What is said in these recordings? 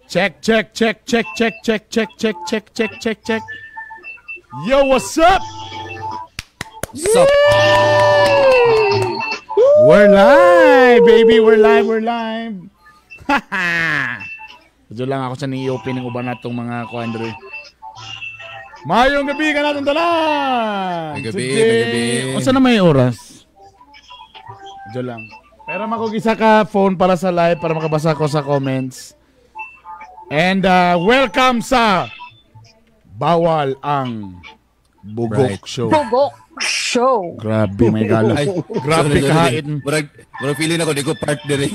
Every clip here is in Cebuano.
Check, check, check, check, check, check, check, check, check, check, check, check. Yo, what's up? Sup? We're live, baby. We're live, we're live. Medyo lang ako sa ni-open ng uban natong mga kuandre. Mayong gabi ka natin tanan. May gabi, may gabi. Unsa na may oras? Medyo lang. Pero makog isa ka phone para sa live para makabasa ko sa comments. And welcome sa Bawal ang Bugok Right. Show. Bugok Show. Grabe, may gala. Ay, grabe sorry, sorry. kahain. Murag feeling ako, di ko part diri.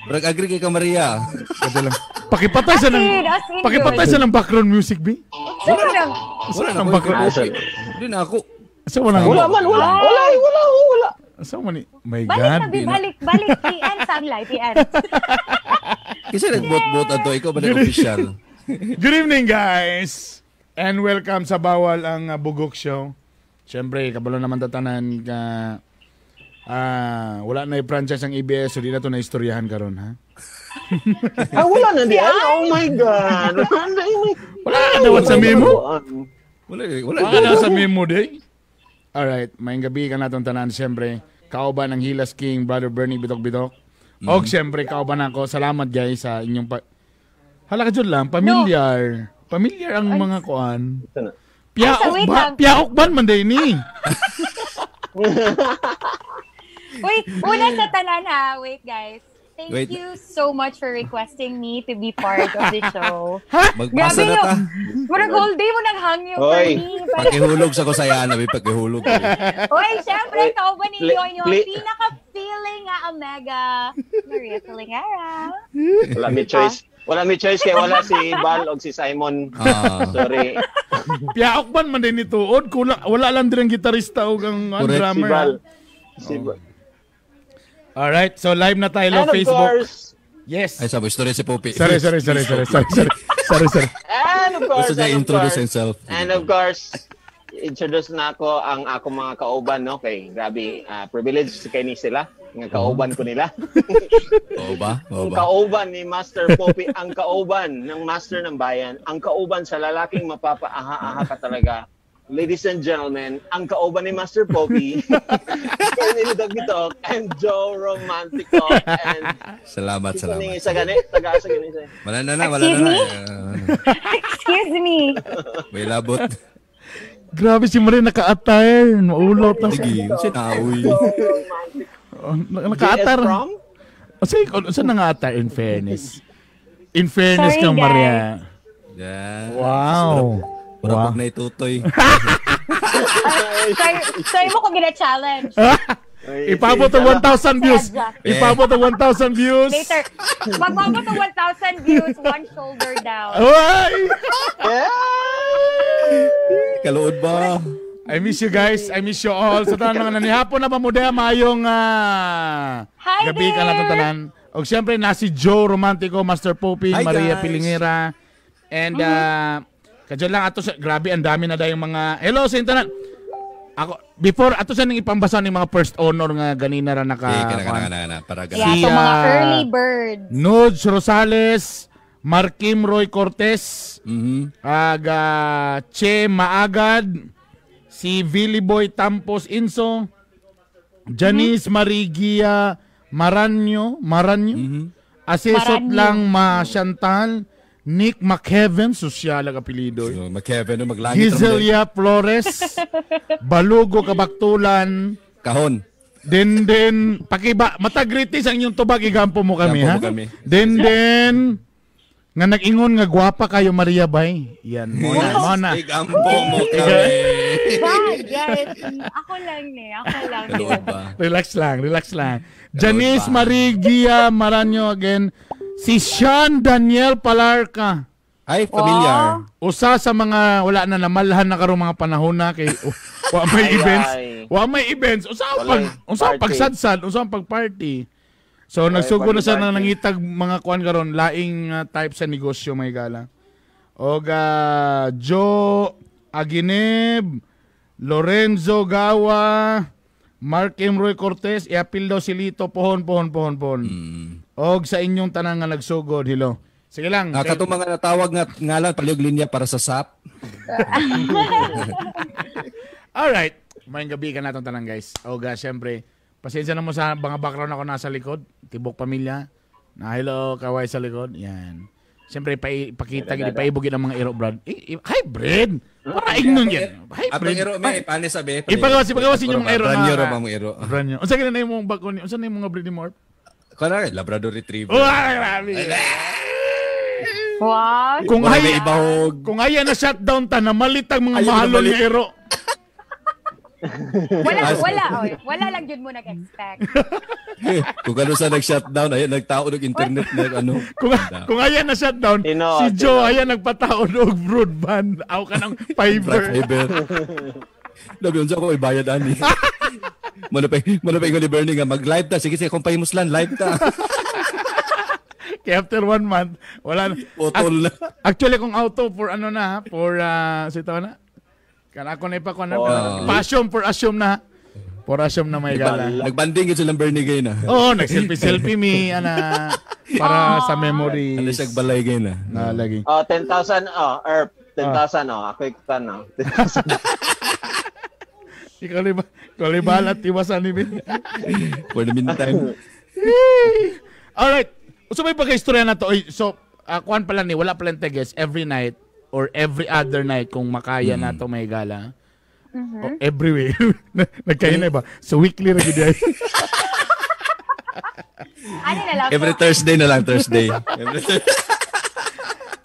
Murag agree kay ka Maria. Medyo lang. Pakipatay sa ng As in, pakipatay good. sa ng background music, bi. Saan ka lang? Wala ang background? Di na ako. Sa wala Wala man, wala. Wala, wala, wala. Sa man my Balik God. na, bi, balik, balik. PN, sunlight, PN. Kasi nag-bot-bot ato, ikaw ba na official? Good evening, guys. And welcome sa Bawal ang Bugok Show. Siyempre, kabalo naman tatanan ka wala na i-franchise ang ABS, so di na to na istoryahan karon ha. Ah, wala na di. Ay, oh my God. Wala na, Wala na dawat sa memo. Wala, wala. Wala na sa memo day. Alright, may gabi ka natong tanan siyempre. Kauban ng Hilas King, Brother Bernie Bitok Bitok. Og siyempre, kauban ako. Salamat guys sa inyong pa. Hala ka dyan lang, familiar. Familiar ang mga kuan. Ito na. Piaok Ay, wait ba? lang. Piaok ban man day ni. Wait, una sa tanan ha. Wait, guys. Thank Wait. you so much for requesting me to be part of the show. Magbasa Grabe na ta. yung, murag whole day mo nang hangyo for Hoy. me. Pakihulog sa kusayan, abi pakihulog. Hoy, syempre, kauban ninyo Pli- yung pinaka-feeling nga Omega, Maria Filingera. Wala may choice. Wala may choice kaya wala si Bal o si Simon. Ah. Sorry. Piaok ban man day ni tuod. Kulang, wala lang din ang gitarista o ang Correct. Si drummer. Bal. Si Bal. Alright, so live na tayo And of Facebook. course, Yes. Ay, sabi, story si Poppy. Sorry, sorry, sorry, sorry, sorry, sorry, sorry, sorry. And of course, Gusto niya and of introduce course, himself. And of course, introduce na ako ang akong mga kauban, no? Kay grabe, privilege kay ni sila. Nga kauban ko nila. Oo ba? Oo Ang ba? kauban ni Master Poppy, ang kauban ng Master ng Bayan, ang kauban sa lalaking mapapaaha-aha ka talaga. Ladies and gentlemen, ang kauban ni Master Poppy, Kenny Dagitok, and Joe Romantico, and Salamat, sino ning salamat. isa gani? Taga-asa gani isa. Wala na na, wala na Excuse na. me? Excuse me. May labot. Grabe si Maria naka-attire. Maulot na siya. Sige, sinaoy. Joe Romantico. Oh, naka-attire. JS from? O saan nanga-attire? In fairness. In fairness Sorry, kang guys. Maria. Yeah. Wow. Wala Wow. pag naitutoy. Sorry, sorry mo kung gina-challenge. Ipabot ang 1,000 views. Ipabot ang 1,000 views. Later, magmabot ng 1,000 views, one shoulder down. Ay! Kaluod ba? I miss you guys. I miss you all. Sa tanan mga nanihapon na pamudaya, maayong Hi gabi ka there! na tanan. Og siyempre, na si Joe Romantico, Master Popey, Hi, Maria guys. Pilingera. And kadyo lang ato sa, grabe ang dami na dayong mga hello sa tanan. Ako before ato sa ning ipambasa ning mga first honor nga ganina ra naka Eh, kana, kana, kana, kana. Para Yeah, Si, so mga early birds. Nudge Rosales, Markim Roy Cortez, aga Che Maagad, si Billy Boy Tampos Inso, Janice Marigia Maranyo, Maranyo, Asesot Maranyo. lang Ma Chantal, Nick McHeaven, sosyal ang apelido. So, McKevin, no, maglangit. Gizelia Flores, Balugo Kabaktulan, Kahon. Denden, pakiba, matagritis ang inyong tubag, igampo mo kami, Igampo ha? mo kami. Denden, nga nag-ingon nga gwapa kayo Maria Bay. Yan, mo na, mo na. Igampo mo kami. Bye, guys. Ako lang ni, ako lang. Kaluod ba? Relax lang, relax lang. Janice ba? Marigia Maranyo again. Si Sean Daniel Palarca. Ay, familiar. Usa sa mga wala na namalhan na karong mga panahon na kay oh, wa may Ay, events. ay. Wa may events. Usa ang pag Walay usa ang party. pagsadsad, usa ang pagparty. So nagsugo na siya na party-party. nangitag mga kuan karon laing type sa negosyo may gala. Og Joe Agineb, Lorenzo Gawa, Mark M. Roy Cortez, iapil daw si Lito, pohon, pohon, pohon, pohon. Og sa inyong tanan nga nagsugod, hello. Sige lang. Katong mga natawag nga ngalan palihog linya para sa SAP. Alright. Maayong gabi ka natong tanan, guys. Oga, syempre, pasensya na mo sa mga background ako nasa likod. Tibok pamilya. Na hello, kaway sa likod. Yan. Siyempre, ipakita, ipaibog ang mga iro, brad. Hybrid! Para ignon yan. Hybrid. Atong iro, may ipanis sabi. Ipagawas inyong mga iro. Brand new ba mga iro? Brand new. Unsa na yung bago ni? Unsa na yung mga breed ni Morp? Kana, Labrador Retriever. Oh, grabe. Wow. Kung ay na shutdown ta, namalit ang mga mahalon nga iro. Wala, oy. Wala lang yun mo nag-expect. Kung ano sa nag-shutdown, ayan, nagtao ng internet na ano. Kung ayan na shutdown, si Joe ayan nagpatao og broadband. Aw ka ng fiber. Fiber. Labi, unsa ko ibayad ani. Manapay ko ni Bernie nga, mag-live ta. Sige, kung pahimuslan, live ta. Kaya after 1 month, wala na. Putol na. Actually, kung auto for ano na, for, sitaw na, kana ako na ipakon na. Passion for assume na. For assume na may gala. Nagbanding yun silang Bernie gay na. Oo, nag-selfie-selfie mi, ana, para sa memories. Ano siya balay gay na. Na lagi. Oh, 10,000, oh, Erp, 10,000, oh. Ako ikutan, oh. 10,000. Ikaw libalat, iwasan ni Bin. For the meantime. Alright. So may pagka-istorya na to. So, kuwan pala ni, wala pala yung guest every night or every other night kung makaya na to may gala. Mm-hmm. O, every week. Nagkahinay ba? So weekly rin yun. Ano na lang? Every Thursday na lang, Thursday.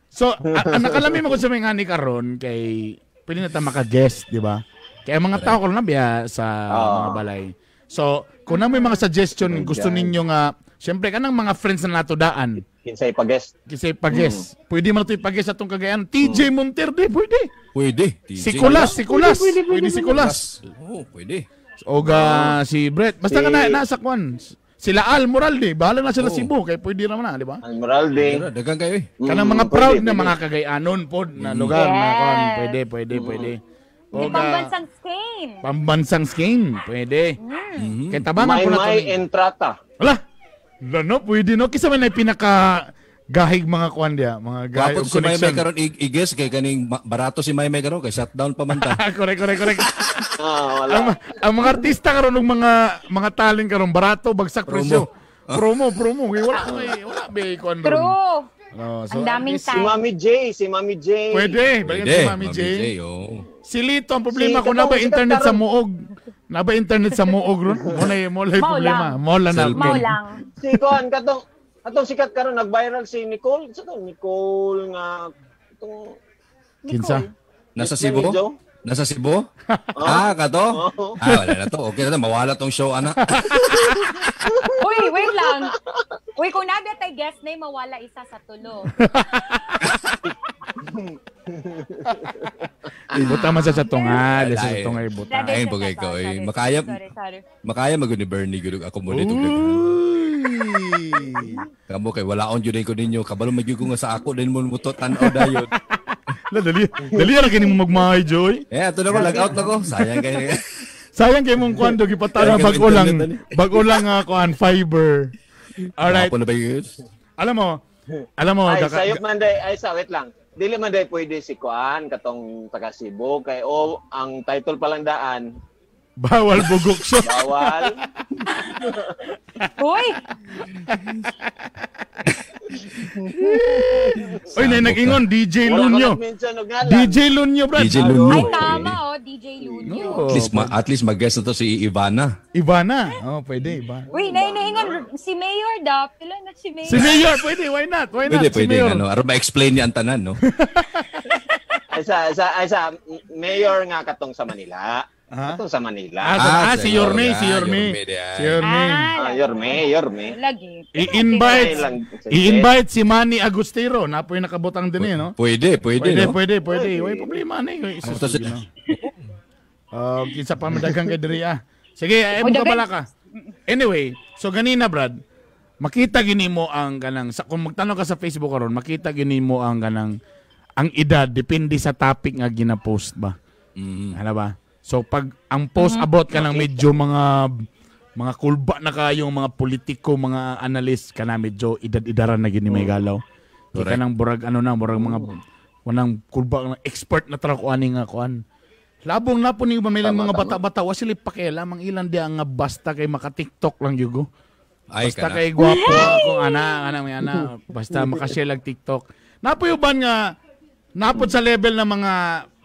So, nakalami mo kung sa mga ni karon kay pwede na ta maka-guest, di ba? Kaya mga tao karon na biya sa mga balay. So, kung na may mga suggestion gusto ninyo nga, siyempre kanang mga friends na nato daan. Kinsay pag-guest. Kinsay pag-guest. Pwede man ito ipag-guest atong Cagayan. TJ Monterde, pwede. Pwede. Si Kulas, si Kulas. Pwede si Kulas. Oo, pwede. Oga si Brett. Basta ka na nasa kwan. Sila Al Moralde, bahala na sila Cebu kay pwede naman na, di ba? Al Moralde. Dagan kayo eh. Kanang mga proud na mga Cagayanon pod na lugar na kwan, pwede, pwede, pwede. Oga, pambansang Spain. Pambansang Spain, pwede. Kay tabangan po na to. May entrata. Wala. Lano, pwede no. Kisa man ay pinaka gahig mga kwan diya, mga gahig og connection. Si Maymay karon i-guess kay kaning barato si Maymay karon kay shutdown pa man ta. Correct, correct, correct. Wala. Ang mga artista karon og mga talent karon barato bagsak presyo. Promo, promo. Wala wala be kwan ron. True. Oh, so, ang daming si time. Mami J, si Mami J. Pwede, balikan si Mami J. Oh. Si Lito, ang problema ko na ba internet sa muog? Na ba internet sa muog ron? Mo na problema. Mo lang na. Mo lang. Si Kon katong sikat karon nag-viral si Nicole. Sa to Nicole nga itong kinsa? Nasa Cebu? Nasa Cebu? Ah, kato? Ah, wala na to. Okay na to. Mawala tong show, anak. Uy, wait lang. Uy, kung nabi tay guest na mawala isa sa tulo. Buta man sa tungad, sa tungay buta. Ayun po kay ko. Makaya, makaya magud ni Bernie gud accommodate og daghan. Kamo kay wala on jud ko ninyo, kabalo magyud ko nga sa ako din mo muto tan-aw dayon. La dali, dali ra kini mo magmahay Joy. Eh, ato na ko lag out na ko. Sayang kay. Sayang kay mong kuan do gipatara bago lang kuan fiber. Alright. Alam mo, ay, sayop man day, ay sa wait lang. Dili man day pwede si kuan katong taga Cebu kay o ang title pa lang daan. Bawal bugok siya. Bawal. Uy. Uy, na nag-ingon DJ Lunyo. DJ Lunyo, brad. DJ Lunyo. Ay, tama oh, DJ Lunyo. No. At least mag-guest na to si Ivana. Ivana. Oh, pwede, Ivana. Uy, naingon si Mayor daw. Pila na si Mayor. Si Mayor, pwede, why not? Why not? Pwede, pwede, ano, aron ma-explain niya ang tanan, no? Ay sa Mayor nga katong sa Manila. Ito sa Manila. Si Yorme, si Yorme. Si Yorme. Yorme, Yorme. Lagi. I-invite si Manny Agustero. Napoy nakabutang din eh, no? Pwede, pwede, no? Pwede, pwede. Way problema na eh. Kinsa pa madagang kay diri ah. Sige, ay mo kabala ka. Anyway, so ganina Brad, makita gini mo ang kanang sa kung magtanong ka sa Facebook karon, makita gini mo ang kanang ang edad depende sa topic nga gina-post ba. Ano ba? So pag ang post about ka ng medyo mga kulba na kayo, mga politiko, mga analyst ka na medyo edad-edaran na gini may galaw. Kaya Correct. nang burag ano na, burag mga wanang kulba na expert na tra kuan nga kuan. Labong na po ni ba may lang Tama, mga tama. bata-bata wa sila pakialam ang ilan di ang nga basta kay maka-TikTok lang yugo. Ay, Basta kana. kay gwapo ako ana may ana basta maka-share lang TikTok. Napoy uban nga napod sa level ng mga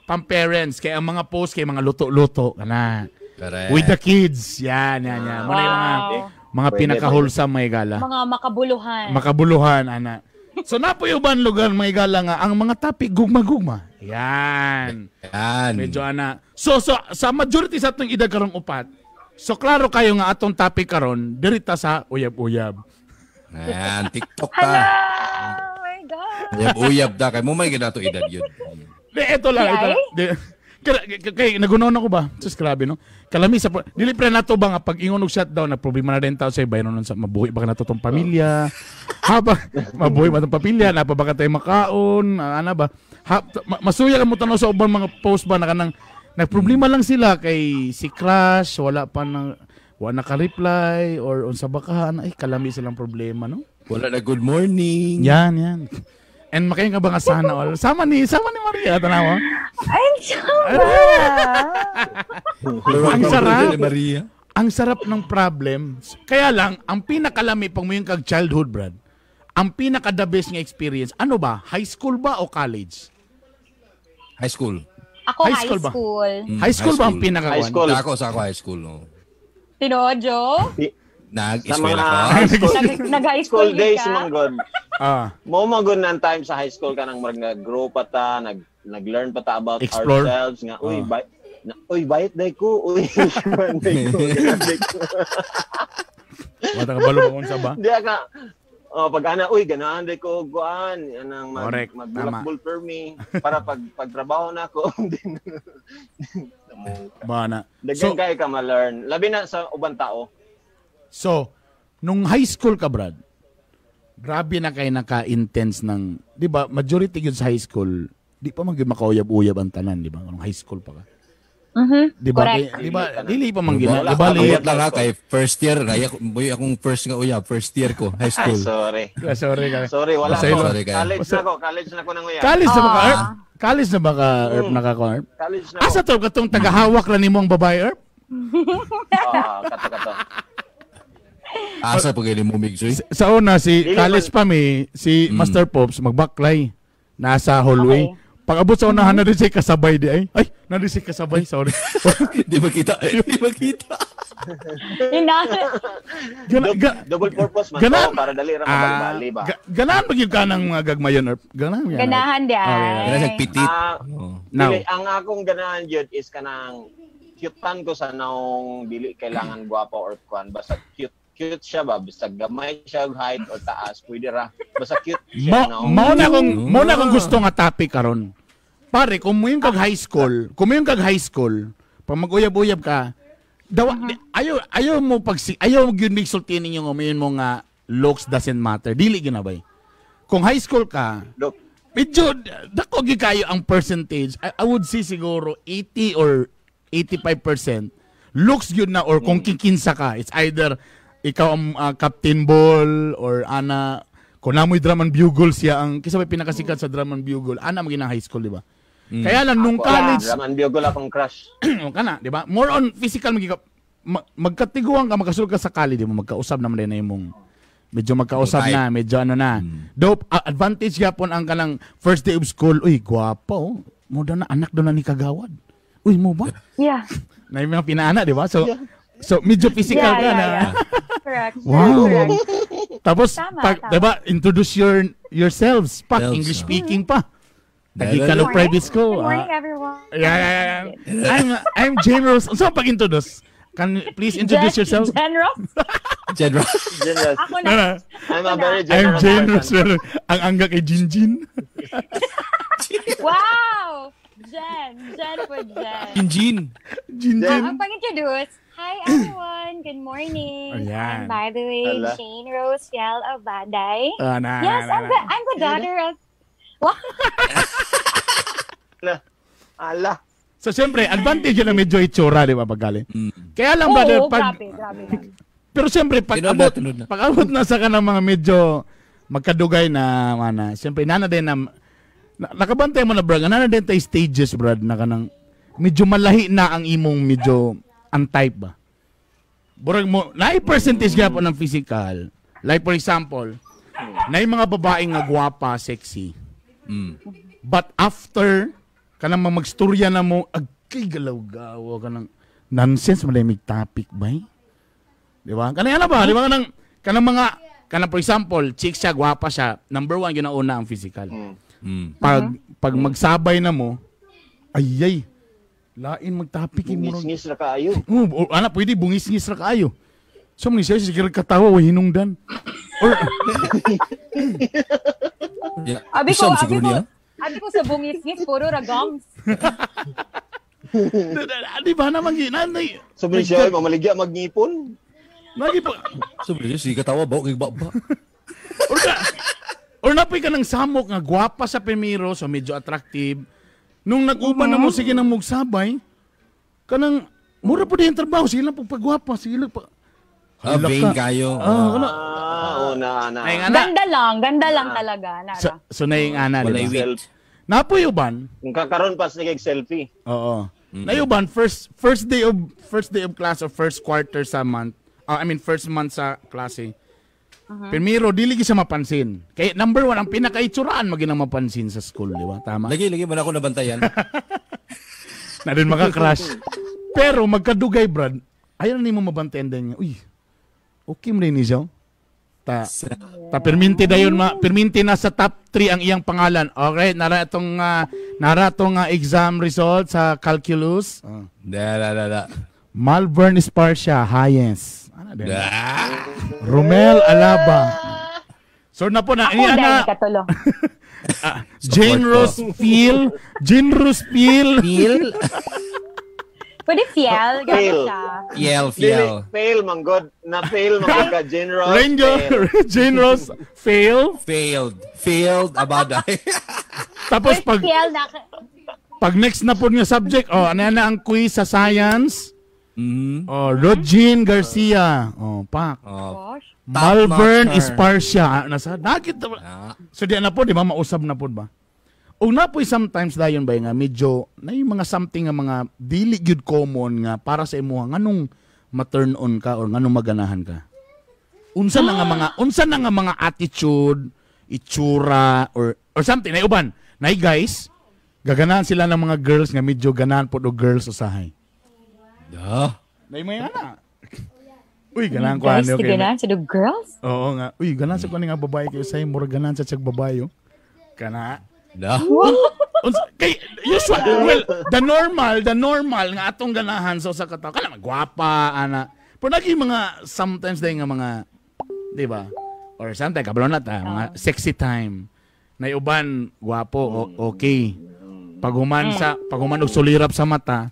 pam-parents kay ang mga post kay mga luto-luto kana. Correct. With the kids. Yan, yan, yan. Muna yung mga Wow. mga Pwede, pinaka-wholesome may gala. Mga makabuluhan. Makabuluhan ana. So napoy uban lugar may gala nga ang mga topic gugma-gugma. Yan. Yan. Medyo ana. So sa majority sa atong edad karong upat. So klaro kayo nga atong topic karon dirita sa uyab-uyab. Yan, TikTok Hala! ta. Oh my God! Uyab-uyab ta. Kay mo may ganato edad yun. Di, eto lang, ito lang. Di, kay, nagunaon ako ba? Sus, grabe, no? Kalami sa, dili pre nato ba nga pag ingon og shutdown, na problema na rin tao sa iba, nun sa mabuhi ba ka na to tong pamilya? Haba, mabuhi ba tong pamilya? Napa ba ka tayo makaon? Ana ba? Ha, masuya ka mo tanaw sa ubang mga post ba na kanang, nagproblema lang sila kay si Crush, wala pa nang, wala naka-reply, or unsa ba ka, ana, ay, kalami silang problema, no? Wala na good morning. Yan, yan. And makayin ka ba nga sana all? Sama ni Maria, tanawa. Ay, sama! Ang sarap. Ni Maria. Ang sarap ng problem. Kaya lang, ang pinakalami pag mo yung kag childhood, Brad, ang pinaka the best nga experience, ano ba? High school ba o college? High school. Ako High high school ba? school. High school ba ang pinaka High school. Sa ako high school. No. Tinuod, Joe? Sa Nag-eskwela mga ka. high school, Nag-high school school days, ka? man God. Ah, Mo man gud ng time sa high school ka nang murag nag-grow pa ta, nag-learn pa ta about Explore. ourselves nga uy Ah. bay na, uy bayit day ko, uy kuwan day ko, ganun day ko. wala ka balo ba unsa ba? Di ka oh, pag ana uy ganahan day ko kuan anang mag Correct, magbulakbol per me para pag pagtrabaho na ako din. Ba na. Daghan So, kay ka ma-learn. Labi na sa ubang tao. so, nung high school ka, Brad, grabe na kay naka-intense ng, di ba, majority yun sa high school, di pa man gyud makauyab-uyab ang tanan, di ba? Nung high school pa ka. Mhm. Di ba? Correct. Kay, di ba? Dili pa man gina. Wala, Di ba? Abot lang ha, kay first year. Naya, boy, akong first nga uyab. First year ko, high Ay, school. sorry. Sorry ka. Sorry, wala Basta ako. Sorry kayo. College na ako, college na ako nang uya. College na ba ka, Ah. Erp? College na ba ka, Erp, naka Erp? College na ako. Asa to katong tagahawak ra nimo ang babae, Erp? Ah, kato kato. Asa pag ini mo migsoy. Sa una si Dili college pa mi, si Master Pops magbaklay nasa hallway. Okay. Pag abot sa unahan na rin siya kasabay di ay. Ay, na rin siya kasabay, sorry. Di makita. Di makita. Ina- Gana, Double purpose man Ganan- to para dali ra ah, mabalibali ba. ganahan ba gyud ka ng mga gagmayon, Erp? Ganahan gyud. Ganahan di Okay. ay. Kana siya pitit. Ah, Oh. Now, Dili, ang akong ganahan jud is kanang cutean ko sa naong dili kailangan gwapa or kuan basta cute cute siya ba basta gamay siya og height or taas pwede ra basta cute siya naong mo na akong gusto nga topic karon. Pare, kung mo yung kag high school, kung mo yung kag high school, pag mag-uyab-uyab ka, dawa, ayaw ayaw mo pag ayaw gyud migsulti ninyo nga mayon mo nga looks doesn't matter. Dili gyud na bay. Kung high school ka, Look, medyo dako gyud kayo ang percentage. I would say siguro 80 or 85% looks gyud na or kung kikinsa ka, it's either ikaw ang captain ball or ana kung namoy drum and bugle siya ang kisa may pinakasikat sa drum and bugle ana maging high school, di ba? Kaya lang nung ako, college Drum and bugle akong crush. kana, di ba? More on physical magiging magkatiguan ka makasulod ka sa college, di mo magkausap naman din na imong medyo magkausap Type. na, medyo ano na. Dope advantage gyapon ang kanang first day of school, uy, gwapa oh. Mo daw na anak daw na ni Kagawad. Uy, mo ba? Yeah. Na yung mga pinaana, di ba? So so medyo physical Yeah, ka yeah, na. yeah. Correct. Wow. Correct. Tapos Tama, pag, tama. di ba, introduce yourselves pa, Selves, English oh. speaking pa. Tagi ka Good ng private school. Good morning, ah. everyone. Yeah. I'm Jane Rose. Unsa ang pag-introduce? Can you please introduce yourself? General? General. Generous. Ako No, no. na. I'm a very I'm generous Jane Rose. person. Ang angga kay Jinjin. Wow! Jen. Jen for Jen. Jinjin. Jinjin. Ang pag-introduce, hi everyone! Good morning! Ayan. I'm, by the way, Hala. Jane Rose Fiel of Baday. Ah, na, Yes, na, I'm na. the, I'm the daughter of... Wow! Ala. Ala. So, siyempre, advantage yun na medyo itsura, di ba, paggali? Kaya lang, Oo, brother, pag, grabe, grabe lang. pero siyempre, pag Tinod abot, na, tinod na. pag abot na sa kanang mga medyo magkadugay na, mana, siyempre, nana din na, nakabantay mo na, brad, nana din tayo stages, brad, na kanang, medyo malahi na ang imong medyo, ang type ba? Burag mo, na percentage gyapon ng physical. Like for example, na yung mga babae nga gwapa, sexy. But after, kanang mga magstorya na mo, agkay galaw-gawa, kanang nonsense, malamig topic ba eh? Di ba? Kanang ano ba? Di ba? Kanang, kanang mga, kanang for example, chick siya, gwapa siya, number one, yun ang una ang physical. Pag magsabay na mo, ay ay, lain magtopic eh, murag. Ngis-ngis ra kaayo. Oh, ana pwede bungis-ngis ra kaayo. So man siya sige katawa way hinungdan. Or Yeah. Abi ko, Usam abi siguro ko, niya. abi ko sa bungis-ngis, puro ra gums. di ba naman gi nanay. So man siya, ay, mamaligya magngipon. Lagi pa So, siya, sige katawa, ba? Kay ba? or ka, or napoy ka ng samok nga gwapa sa primero so medyo attractive. Nung nag-uban na mo sige nang mugsabay kanang mura po din yung trabaho sige lang pagpagwapa sige lang pa. Ah, Hala vain ka. kayo. Ah, wala. Ah, oh, na, na. Ay, nga na. Ganda lang talaga, Nara. So, so naing ana, di Walay ba? wit. Self. Napoy uban. Kung kakaroon pas nagig selfie. Oo. Nayuban first first day of class or first quarter sa month. I mean first month sa klase. Primero dili gyud siya mapansin. Kay number one ang pinakaitsuraan maging ang mapansin sa school, di ba? Tama. Lagi, lagi man ako nabantayan. Na din maka-crush. Pero magkadugay, Brad, ayaw na nimo mabantayan din nga. Uy. Okay mo rin ni siya. Ta ta perminti dayon ma perminti na sa top 3 ang iyang pangalan. Okay, nara itong exam result sa calculus. Ah. Da, da, da, da. Malvern Esparcia, highest. Ano din? Da. Romel Alaba. So na po na Ako ini dahil ana katulo. Jane Support Rose Phil, Jane Rose Phil. Feel? Pwede fiel, gano'n Fail. siya. Fiel, Dili, fiel. fail man god. Na fail man god ka general. Ranger, Fail. Jane Rose fail. Failed. Failed, abada. Tapos Pwede pag fiel na. pag next na po nga subject, oh, ano na ang quiz sa science? Mm. Oh, Rogene Garcia. Oh, pak. Oh. Gosh. Top Malvern notcher. Esparcia. Ah, nasa nakita. Ah. So di na po, di ba mausab na po ba? O na po sometimes dayon ba nga medyo na yung mga something nga mga dili gyud common nga para sa imuha nganong ma-turn on ka or nganong maganahan ka. Unsa na nga mga unsa na nga mga attitude, itsura or something na uban. Nay guys, gaganahan sila ng mga girls nga medyo ganahan po og girls usahay. Da. Nay may ana. Uy, ganahan ko Guys, ani okay. okay. sa the girls? Oo nga. Uy, ganahan sa ko ani nga babae kay usahay mura ganahan sa siyag babae oh. Kana. Da. Kay usual well the normal nga atong ganahan sa usa ka tawo kana gwapa ana. Pero naging mga sometimes din nga mga di ba? Or sometimes kabalo na ta mga sexy time. Na uban gwapo okay. Pag human sa pag human og sulirap sa mata,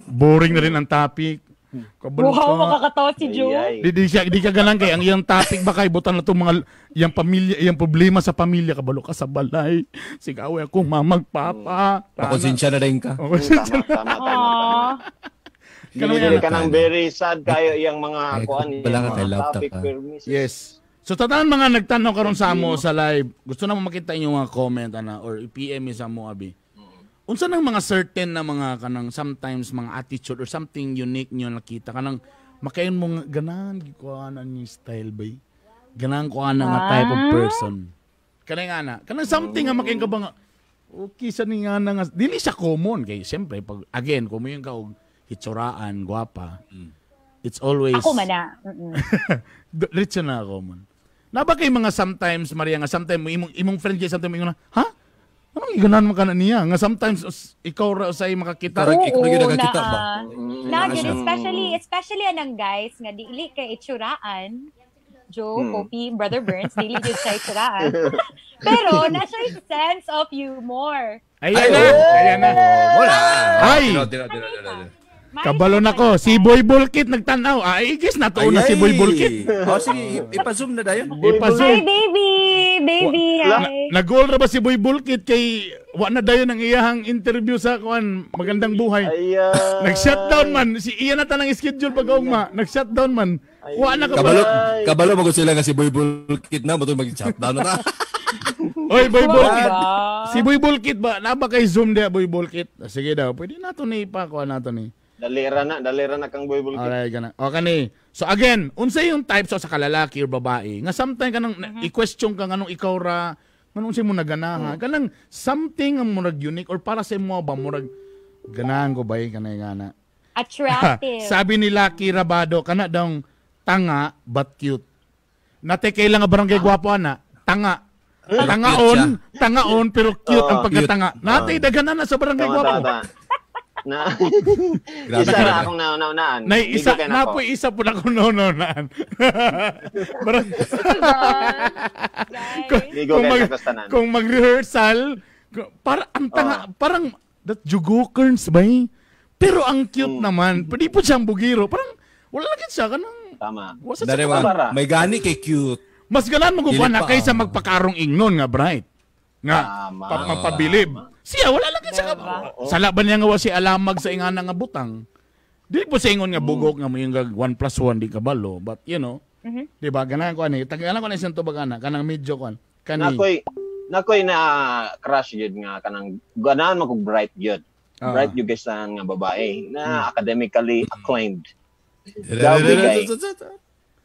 boring na rin ang topic. Kabalo Wow, ka. makakatawa si Joe. Ay, ay. Di siya di ka ganan kay ang iyang topic ba kay butan na tong mga iyang pamilya, iyang problema sa pamilya kabalo ka sa balay. Sigaway ako mamag papa. Pakonsensya na rin ka. Pakonsensya. Tama, tama, tama. tama. Aww. Kanang Dili yan. ka nang very sad kayo iyang mga Ay, kuan wala iyang ka kay mga laptop, topic ah. pero miss. Yes. So tatanan mga nagtanaw karon sa amo sa live. Gusto na mo makita inyong mga comment ana or i-PM mi sa amo abi. Unsa nang mga certain na mga kanang sometimes mga attitude or something unique nyo nakita kanang makayon mo nga ganahan gyud ko ana ni style bay. Ganahan ko ana nga type of person. Kanang ana, kanang something nga makayon ka ba nga okay sa ni nga na nga dili siya common kay siyempre pag again kung mo ka og hitsuraan gwapa. It's always Ako man na. Mm-mm. Diretso na ako man. Na ba kay mga sometimes, Maria, nga sometimes mo imong, imong friend kay sometimes mo ingon na, ha? Anong iganan mo ka na niya? Nga sometimes ikaw ra usay makakita. Parang ikaw Oo, gyud nakakita naa. ba? Na, gyud, especially anang guys nga dili kay itsuraan. Joe, Poppy, Brother Burns, dili gyud siya itsuraan. Pero na siya yung sense of humor. Ayan na! Ayan na! Wala. Ay! Tino, tino, tino, tino, tino. May Kabalo na ko. Si Boy Bulkit nagtanaw. Ay, igis na to na si Boy Bulkit. Oh, sige, ipa-zoom na dayon. Hi, Ipa-zoom. baby! Baby, hi! Nag-goal ra ba si Boy Bulkit kay Wa na dayon ang iyahang interview sa kuan Magandang Buhay. Ay. Nag-shutdown man si iya na tanang schedule pag ugma. Nag-shutdown man. Wa na ka Kabalo, kabalo magud sila nga si Boy Bulkit na mo mag-shutdown na ta. Oy, Boy Wow, Bulkit. ba? Si Boy Bulkit ba? Naba kay Zoom dia Boy Bulkit? Sige daw, pwede na to ni ipakuha na to ni. Dalira na kang Boy Bulkit. Alright, gana. O kani. So again, unsa yung type so sa kalalaki or babae? Nga sometimes kanang i-question ka nganong ikaw ra, nganong unsay mo naganahan? Kanang something ang murag unique or para sa imo ba murag ganahan ko ba eh, kanay ngana. Attractive. Sabi ni Lucky Rabado, kana daw tanga but cute. Nate kailang nga barangay gwapo ana, tanga. Tangaon, tangaon pero cute ang pagkatanga. Nate daghan na sa barangay Tama, gwapo. tama, tama. Na, Grabe isa ka na na. akong nauna-unaan. Nay isa Bigo kay na nako. po isa po na ko no no naan. Barang Guys. Bigo kung kay mag, sa kastanan. kung mag-rehearsal, para ang tanga, parang that jugokerns ba eh? Pero ang cute naman. Pwede po siyang bugiro. Parang wala lang siya kanang Tama. wasa Dare siya. mga, Tama ra. may gani kay cute. Mas ganan mo Dili na pa, kaysa ah. magpakarong ingnon nga bright. Nga Tama. mapabilib. Siya wala lang siya. Diba? Sala ba niya nga wa si alamag sa ingana nga butang? Dili po sa ingon nga bugok nga mo yung 1 plus 1 di kabalo, but you know, di ba ganahan ko ani, tagalan ko na isang tubag ana kanang medyo kuan. Kani. Nakoy na crush yun nga kanang ganahan man kog bright yun. Ah. Bright yun guys nga babae na academically acclaimed. Daw bigay.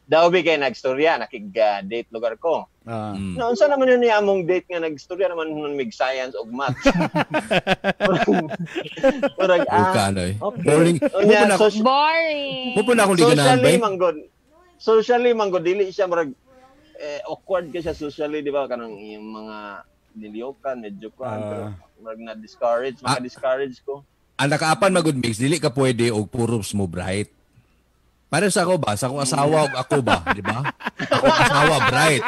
Daw bigay nagstorya nakig-date lugar ko. Ah. No, unsa naman yun niya among date nga nagstorya naman nun mig science ug math. Murag Uka ano eh. Okay. Boring. Unya, Mo po na Boring. mo po na akong di ganahan ba socially eh? man gud. Socially man gud dili siya murag eh, awkward ka siya socially, di ba? Kanang yung mga niliyokan, medyo kuan, pero murag na discourage, maka-discourage ko. Ang nakaapan magud mix dili ka pwede og puros mo bright. Para sa ako ba? Sa akong asawa og ako ba, di ba? Akong asawa bright.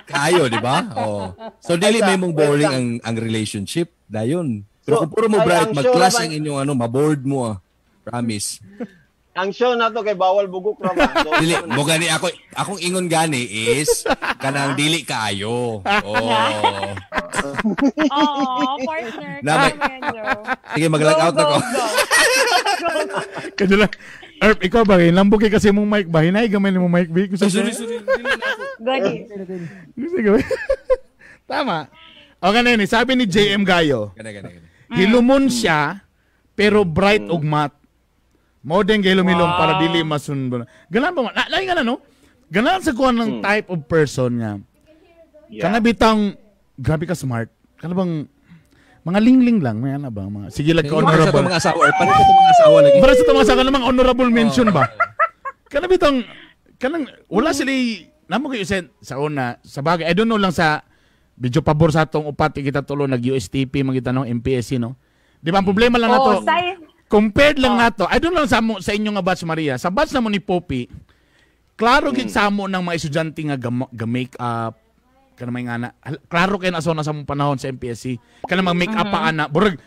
Kayo, di ba? Oh. So dili may mong boring ang relationship dayon. Pero So, kung puro mo ay, bright, ang show mag-clash naman- ang inyong ano, maboard mo ah. Promise. Ang show na to kay bawal bugok ra ba? So, Dili mo gani ako akong ingon gani is kanang dili kaayo. Oh. Oo, partner. Na, may- Come on, Joe. Sige, mag-log out Go, na ko. go, go. Kanya lang. Erp, ikaw ba? Lambok kay kasi mong mic ba? Hinay gamay ni mong mic ba? Gusto Sorry, sorry. Dili na ako. Goody. Sige. Tama. O ganun eh, sabi ni JM Gayo, Gana, gana, gana. hilumon siya, pero bright ug matte. Mao din kay lumilom para dili masunod. Ganan ba man? Lain nga na, no? Ganan sa kuan ng type of person nga. Yeah. Kana bitang grabe ka smart. Kana bang mga lingling lang, may ana ba? Mga, sige lang ka Para sa honorable. itong mga asawa or para sa itong mga asawa lagi. Para sa itong mga sa mga honorable mention ba? Kana bitang kanang wala sila namo kayo sen sa una sa bagay I don't know lang sa medyo pabor sa atong upat kita tulo nag USTP magita no MPSC no. Di ba ang problema lang Oh, nato? say- Compared lang nato. I don't know lang sa mo, sa inyo nga batch Maria. Sa batch namo ni Poppy, klaro gid sa amo ng mga estudyante nga ga make up kana may ngana. Klaro kay na sa sa mong panahon sa MPSC. Kana mag make up pa ana. Burag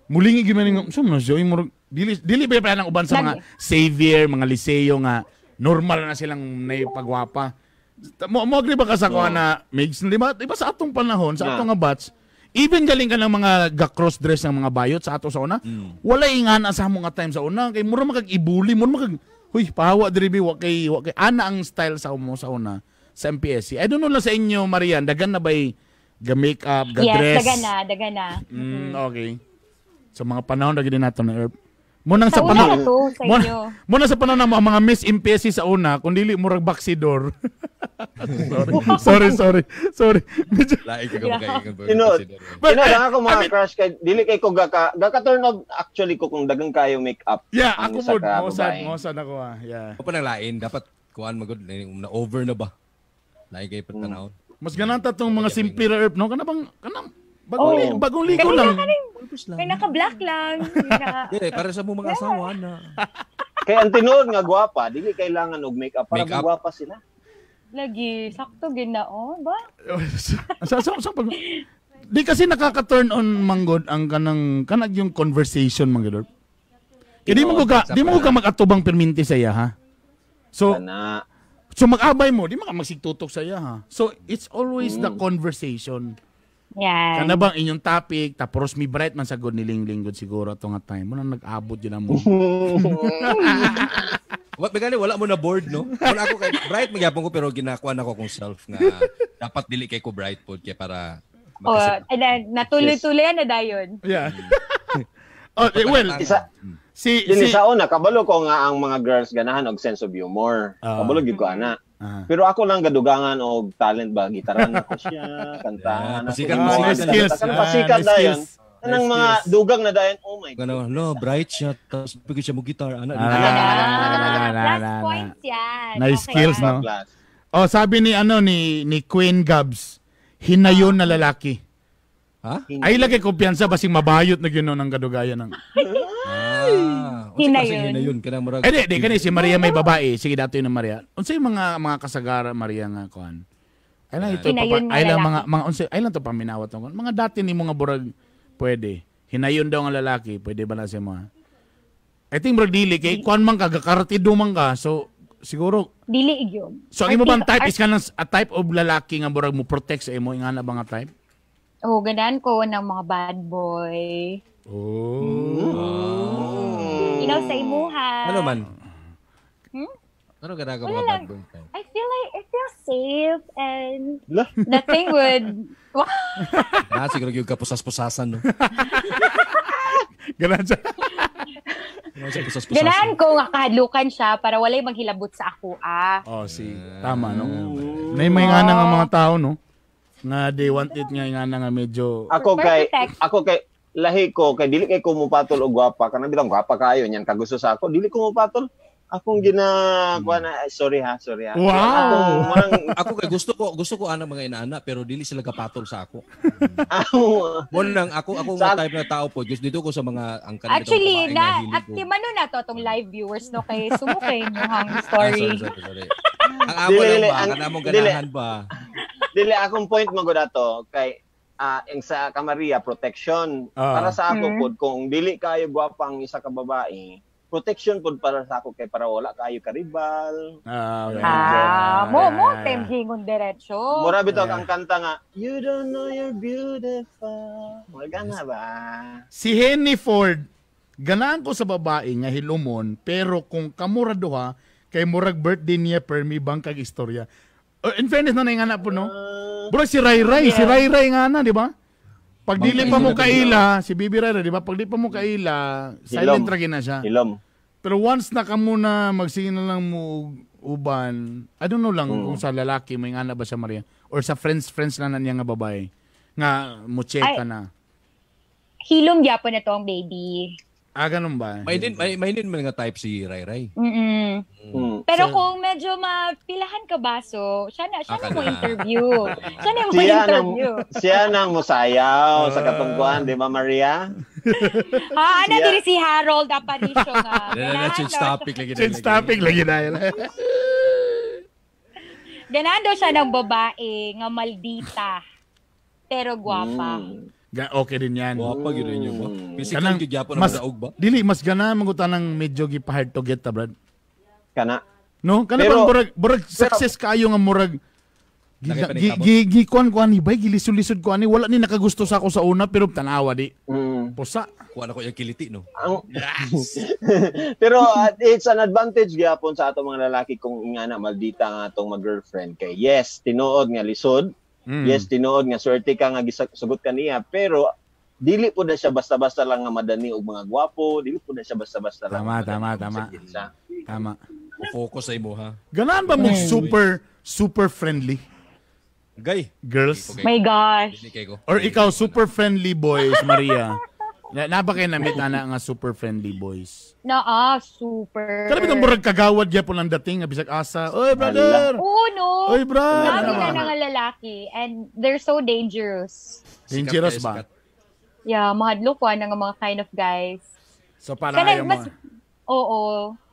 mulingi gyud man nga so man siya murag dili dili ba pa ng uban sa mga Xavier, mga Liceo nga normal na silang naipagwapa. Mo mo agree ba ka sa kuha na Migs, di ba? Di ba sa atong panahon, sa atong nga batch, even galing ka ng mga ga cross dress ng mga bayot sa ato sa una, wala ingana sa among nga time sa una kay mura makag ibuli, mura makag huy pahawa diri bi wa kay ana ang style sa mo sa una sa MPSC. I don't know lang sa inyo Marian, dagan na bay ga makeup, ga Yes, dress. daga na, daga na. Okay. Sa mga panahon na gid nato na Erp. Munang sa Sa una panahon na to, sa inyo. Muna sa panahon na mga Miss MPSC sa una, kung dili murag baksidor. Sorry, sorry, sorry. Medyo, Lain ka kumakain. Tinod. But, Tinod ang ako mga I mean- crush kay dili kay ko gaka gaka turn off actually ko kung dagang kayo make up. yeah, ang ako isa po, ka mosad, babae. mosad ako ah. Yeah. Ako pa nang lain, dapat kuan magod na over na ba? Lain kay patanaw. Mas ganang tatong mga simple ra Erp, no? Kana bang, kanang, bagong, Oh. bagong ligo Kanina lang. kaning may naka-black lang. May Dire para sa mo mga asawa na. Kay ang tinuod nga gwapa, dili kailangan og make up para Make up. gwapa sila. Lagi, sakto gid na oh, ba? Sa pag, di kasi nakaka-turn on manggod ang kanang kanag yung conversation manggod. Erp. Kaya di mo ka mag-atubang perminti sa iya ha. So Kana. So mag-abay mo, di mo ka magsigtutok sa iya ha. So it's always the conversation. Yan. Kana bang inyong topic tapos mi bright man sagod ni Lingling gud siguro ato nga time. Mo nang nag-abot yun mo. Wa begani wala mo na board no. Wala ako kay bright magyapon ko pero ginakuan ako akong self nga dapat dili kay ko bright pod kay para Oh, and then, natuloy-tuloy na dayon. Yeah. Oh, eh, well, Isa, si Dili si sa una kabalo ko nga ang mga girls ganahan og sense of humor. Ah. Kabalo gyud ko ana. Ah. Pero ako lang gadugangan og talent ba gitaran ako siya, kantahan ako. Yeah, pasikat, siya. pasikat. Skills. Kanang pasikat Ah, dayon. skills. Kanang Nice mga skills. dugang na dayon. Oh my God. Gano, no, bright siya tapos pigil siya mo guitar ana. Ah. Ah, Na, plus na, na. points yan. Nice Okay. skills, no? Plus. Oh, sabi ni ano ni Queen Gabs, hinayon na lalaki. Ha? Ay lagi kumpiyansa basing mabayot na gyud no ng kadugayan ng. Ah, unsa Hinayon. klaseng hinayon kanang murag. Eh di kani si Maria may babae. Sige dato yun ng Maria. Unsay mga kasagara Maria nga kuan? Ay lang ito Hinayon pa, nga ay lang lalaki. mga unsay ay lang to paminawat tong kuan. Mga dati ni mga burag pwede. Hinayon daw ang lalaki, pwede ba na siya mga? I think murag dili kay kuan man ka gakaratido man ka. So siguro Dili gyud. so ang imo bang type is kanang a type of lalaki nga murag mo protect sa imo ingana ba nga type? Oh, ganahan ko ng mga bad boy. Oh. Inaw sa imuha. Ano man? Hmm? Ano gana ka Wala mga lang. bad boy type? I feel like I feel safe and Lah. nothing would Na siguro gyud ka pusas-pusasan no. Ganun siya. Ano siya pusas-pusasan? Ganahan ko nga kahadlukan siya para walay maghilabot sa ako ah. Oh, si tama no. Nay may nga nga mga tao no. Nga they want it nga nga nga medyo Ako kay Perfect. ako kay lahi ko kay dili kay ko mupatol og gwapa kanang bitang gwapa kayo niyan kagusto sa ako dili ko mupatol akong gina kuan na ay, sorry ha, sorry ha. Wow. Akong murang Ako kay gusto ko ana mga inaana pero dili sila kapatol sa ako. ako Mo nang ako nga type na tao po. Gusto dito ko sa mga ang kanang Actually, bitong babae na nga hilig at ko. mano na to atong live viewers no kay sumukay nyo ang Ah, story. sorry. Ang amo Dili, lang dili, ba, ang- kanang dili. ganahan ba? Dili akong point magud ato kay ang sa Kamaria protection Ah. para sa ako Mm. pod kung dili kayo gwapa ang isa ka babae protection pod para sa ako kay para wala kayo karibal. Ah, okay. Ah, mo Yeah. temgingon diretso. Mura bitaw Yeah. ang kanta nga you don't know you're beautiful. Wala na ba? Si Henry Ford, ganaan ko sa babae nga hilumon, pero kung kamura duha, kay murag birthday niya permi bangkag istorya. In fairness na nga na po no. Bro si Ray Ray, si Ray Ray nga na, di ba? Pag dili pa mo kaila, si Bibi Ray Ray, di ba? Pag di pa mo kaila, silent Hilom. ra na siya. Hilom. Pero once na ka muna, magsige na lang mo uban, I don't know lang kung sa lalaki, may nga na ba siya Maria? Or sa friends lang na niya nga babae, nga mo check ka Ay. na. Hilom gyapon na to ang baby. Ah, ganun ba? May din may din man nga type si Ray Ray. Mm. Mm. Pero So- kung medyo mapilahan ka baso, siya na Ah, mo kana. interview. Siya na mo Siya nang interview. siya nang musayaw sa katungkuan, di ba Maria? Ha, ana Siya. diri si Harold Aparicio nga. Na, na, change Ganahan daw topic lagi. Change topic lagi dahil. Ganahan daw siya ng babae nga maldita pero gwapa. Mm. Okay din yan. Gwapa gyud ninyo ba? Physical Kanang- gyud gyapon mas- ang daog ba? Dili, mas ganahan man ng medyo gipa hard to get ta, Brad. Kana. No? Kana Pero- bang murag, murag success kayo nga murag gi Nakipanikabot. gi gi kuan kuan ni bay gilisod-lisod kuan ni wala ni nakagusto sa ako sa una pero tanawa di Mm. pusa. Kuha na ko yung kiliti no. Ang Pero it's an advantage gyapon sa ato mga lalaki kung ingana maldita nga atong mag-girlfriend kay yes, tinuod nga lisod. Mm. Yes, tinuod nga swerte ka nga gisugot ka niya pero dili po na siya basta-basta lang nga madani og mga gwapo, dili po na siya basta-basta lang. Tama, nga madani tama, og tama. sakit siya. Tama. Focus sa imo ha. Ganahan ba mo super super friendly Gay. girls? Okay. My gosh. Dili kay ko. Or ikaw super friendly boys, Maria? Na, naba kayo na-meet ana nga super friendly boys? Na ah, super. Kana bitong murag kagawad gyapon ang dating nga bisag asa. Oy brother. Oo, no. Oy brother. Dami Ano ba? na nga lalaki and they're so dangerous. Dangerous Sikat ba? kayo, sikat. Yeah, mahadlok ko na nga mga kind of guys. So para Kanang ayaw mo. mas Oo.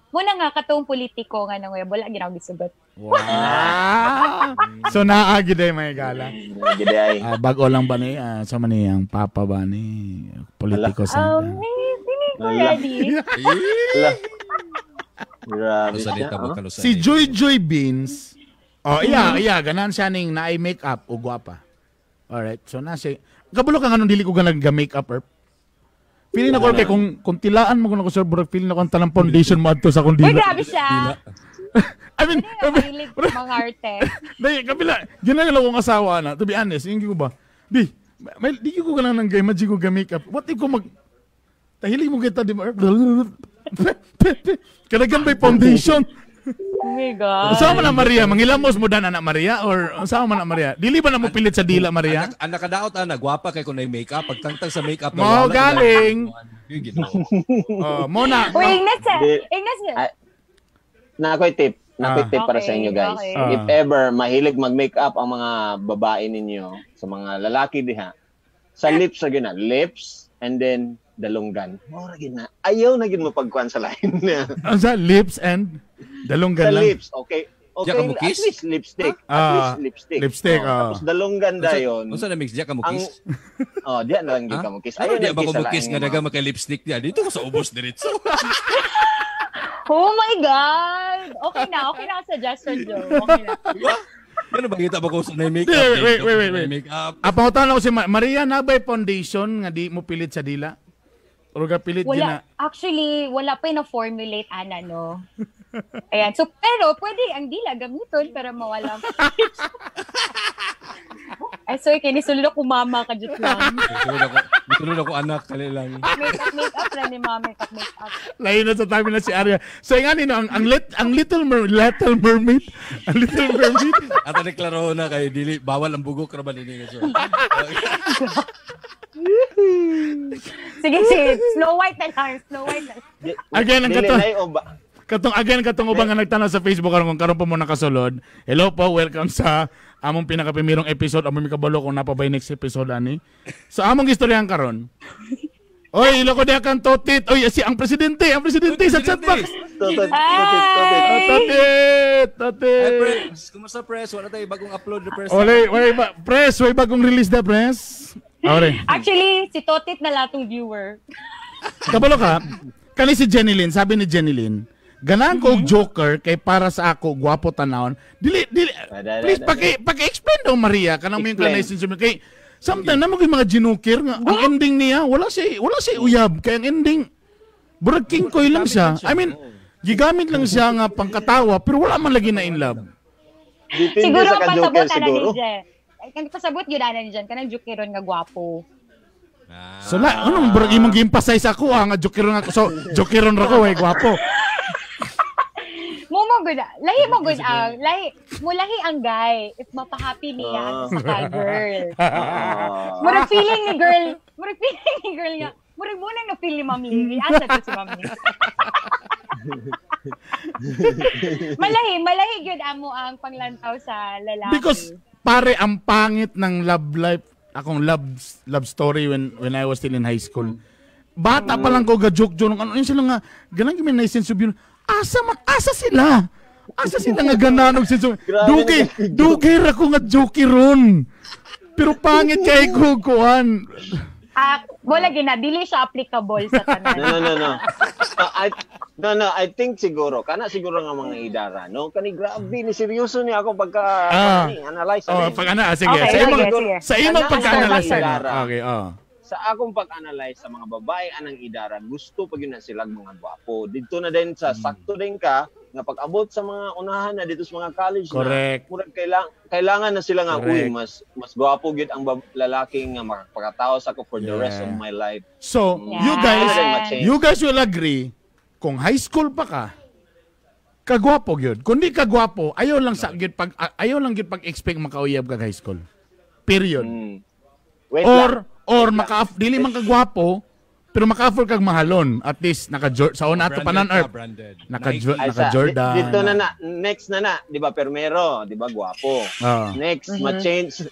Muna nga katong politiko nga nang wala ginaw gisugot. Wow. So naagi day may gala. Gidi ay. Ah, bago lang ba ni sa man ni ang papa ba ni politiko sa. Feeling ko Wala. ready. Ala. Grabe Kanusan siya. ni tabo ah. kanusan Si ni. Joy Joy Beans. Oh, iya, iya, ganan siya ning naay makeup o gwapa. Alright. So nasi kabalo ka nganong dili ko ganang ga-makeup erp. Feeling na ko kay kung tilaan mo ko sir, bro, feeling na ko ang tanang foundation mo adto sa akong Uy, dila. grabe siya. I mean, Mahilig mga arte. Dahil kabila, ginagawa kong asawa na, to be honest, yung ko ba, di, may, di ko ganang nang imagine ko ga-makeup. What if ko mag, tahilig mo kita, di ba? Kanagan by foundation. Oh my God. Saan man na Maria? Mangilamos mo dan anak Maria? Or saan man na Maria? Dili ba na mo pilit sa dila, Maria? Ang nakadaot ana, gwapa kay kung na makeup, pagtangtang sa makeup Mao nawala na. galing. Yun, Ginoo. Oh, mo na. Uy, Ignas ah. Di- Ignas. Ay, na ako'y tip. Na ako'y tip para sa Okay, inyo, guys. okay. If ever mahilig mag-makeup ang mga babae ninyo sa mga lalaki diha, sa lips sa gina, lips and then dalunggan. Mora gina. Ayaw na gid mo pagkuan sa lain niya. Ang sa lips and dalunggan Sa lang. lips, okay. Diya Okay, ka mo at kiss? least lipstick. At Ah, least lipstick. lipstick, Oh, ah. Tapos dalunggan dayon. Unsa na mix diya ka mo Ang kiss? Oh, diya na lang gid Ha? ka mo kiss. Ano Ayaw diya na ba kiss ko sa mo kiss lain nga nga daga maka lipstick diya? Dito ko sa ubos diretso. Oh my God! Okay na ang suggestion, Joe. Okay na. Diba? Ano ba kita ba ko sa na makeup? Wait, wait, wait, wait, wait. Makeup. Ah, pangutan ako si Maria, na ba'y foundation nga di mo pilit sa dila? Or ga pilit Wala, gina? actually, wala pa yung na-formulate, ana, no? Ayan. So, pero pwede ang dila gamiton para mawala ang Ay, sorry, kinisulod ako mama ka dyan lang. Tulod ako anak kali lang. Make up, make up lang ni mama, make up, make up. Layo na sa tabi na si Arya. So nga nino, ang Little Mermaid, ang Little Mermaid, At naklaro na kay dili bawal ang bugok ra ba dinhi so. Sige, sige. Snow White na lang. Snow White na lang. Again, ang Dili kato- na o ba? Katong again katong ubang nga nagtanaw sa Facebook karon kung karon pa mo nakasulod. Hello po, welcome sa among pinakaprimerong episode. Among mikabalo kung napabay next episode ani. Sa among istoryahan karon. Oy, ilo ko diha kang Totit. Oy, si ang presidente sa chat box. Tutot, Hi! tutot, tutot. Oh, Totit, Hi Totit. press, kumusta press? Wala tayo bagong upload na press. Ole, way ba, press, way bagong release na press. Ore. Actually, si Totit na lang itong viewer. Kabalo ka, kani si Jenny Lynn, sabi ni Jenny Lynn, ganahan ko og Joker kay para sa ako gwapo tanawon. Dili dili please paki-explain daw Maria kanang mo yung Explain. kanay since kay sometimes namo yung mga ginukir nga ang ending niya wala siya uyab kay ang ending burag king koy lang siya. I mean, gigamit lang siya nga pangkatawa pero wala man lagi na in love. Depende Siguro sa ang ka-joker pasabot ana siguro. ni Jen. Ay, ang pasabot yun ana ni Jen kanang jokeron nga gwapo. So la, ano burag imong giimpasay sa ako ah, nga jokeron ako. So jokeron ra ko ay gwapo. Mo mo gud lahi mo gud ang lahi mo lahi ang guy if mapahappy niya ang sa ka girl. Ah. Murag feeling ni girl, murag feeling ni girl nga. Murag mo nang na-feel ni Ma'am Lily. Asa to si Ma'am Lily? Malahi, malahi gyud amo ang panglantaw sa lalaki. Because pare ang pangit ng love life, akong love love story when I was still in high school. Bata pa lang ko ga joke joke ano yun sila nga ganang gimi na sense of humor. Asa man asa sila? Asa sila nga ganan og sense of Grabe Dugay, dugay ra ko nga joke ron. Pero pangit kay ko kuan. Ah, wala gina dili siya applicable sa tanan. No, no, no, no. No, no, I think siguro, kana siguro nga mga idara, no? Kani grabe ni seryoso ni ako pagka ni analyze Oh, ani. pag ana, sige. Okay, sa imong sige, sige. sa imong Kana pagka-analyze. ang idara. Okay, oh. Sa akong pag-analyze sa mga babae anang idara, gusto pag yun na silang mga gwapo. Dito na din sa sakto din ka nga pag-abot sa mga unahan na dito sa mga college Correct. na murag kailangan na sila nga uy Correct. mas gwapo gyud ang lalaki nga makapakatawa sa ako for the rest Yeah. of my life. So, Yeah. you guys Ano ma-change? you guys will agree kung high school pa ka, kagwapo gyud. Kung di ka gwapo, ayaw lang sa gyud pag ayaw lang gyud pag-expect makauyab kag high school. Period. Wait Or lang. or maka dili man ka gwapo, pero maka-afford kag mahalon. At least naka sa una ato panan Branded ka, erp. branded. Naka Nike. Ay, naka Jordan. Dito na na, next na na, 'di ba? Permero, 'di ba? Gwapo. Ah, Next,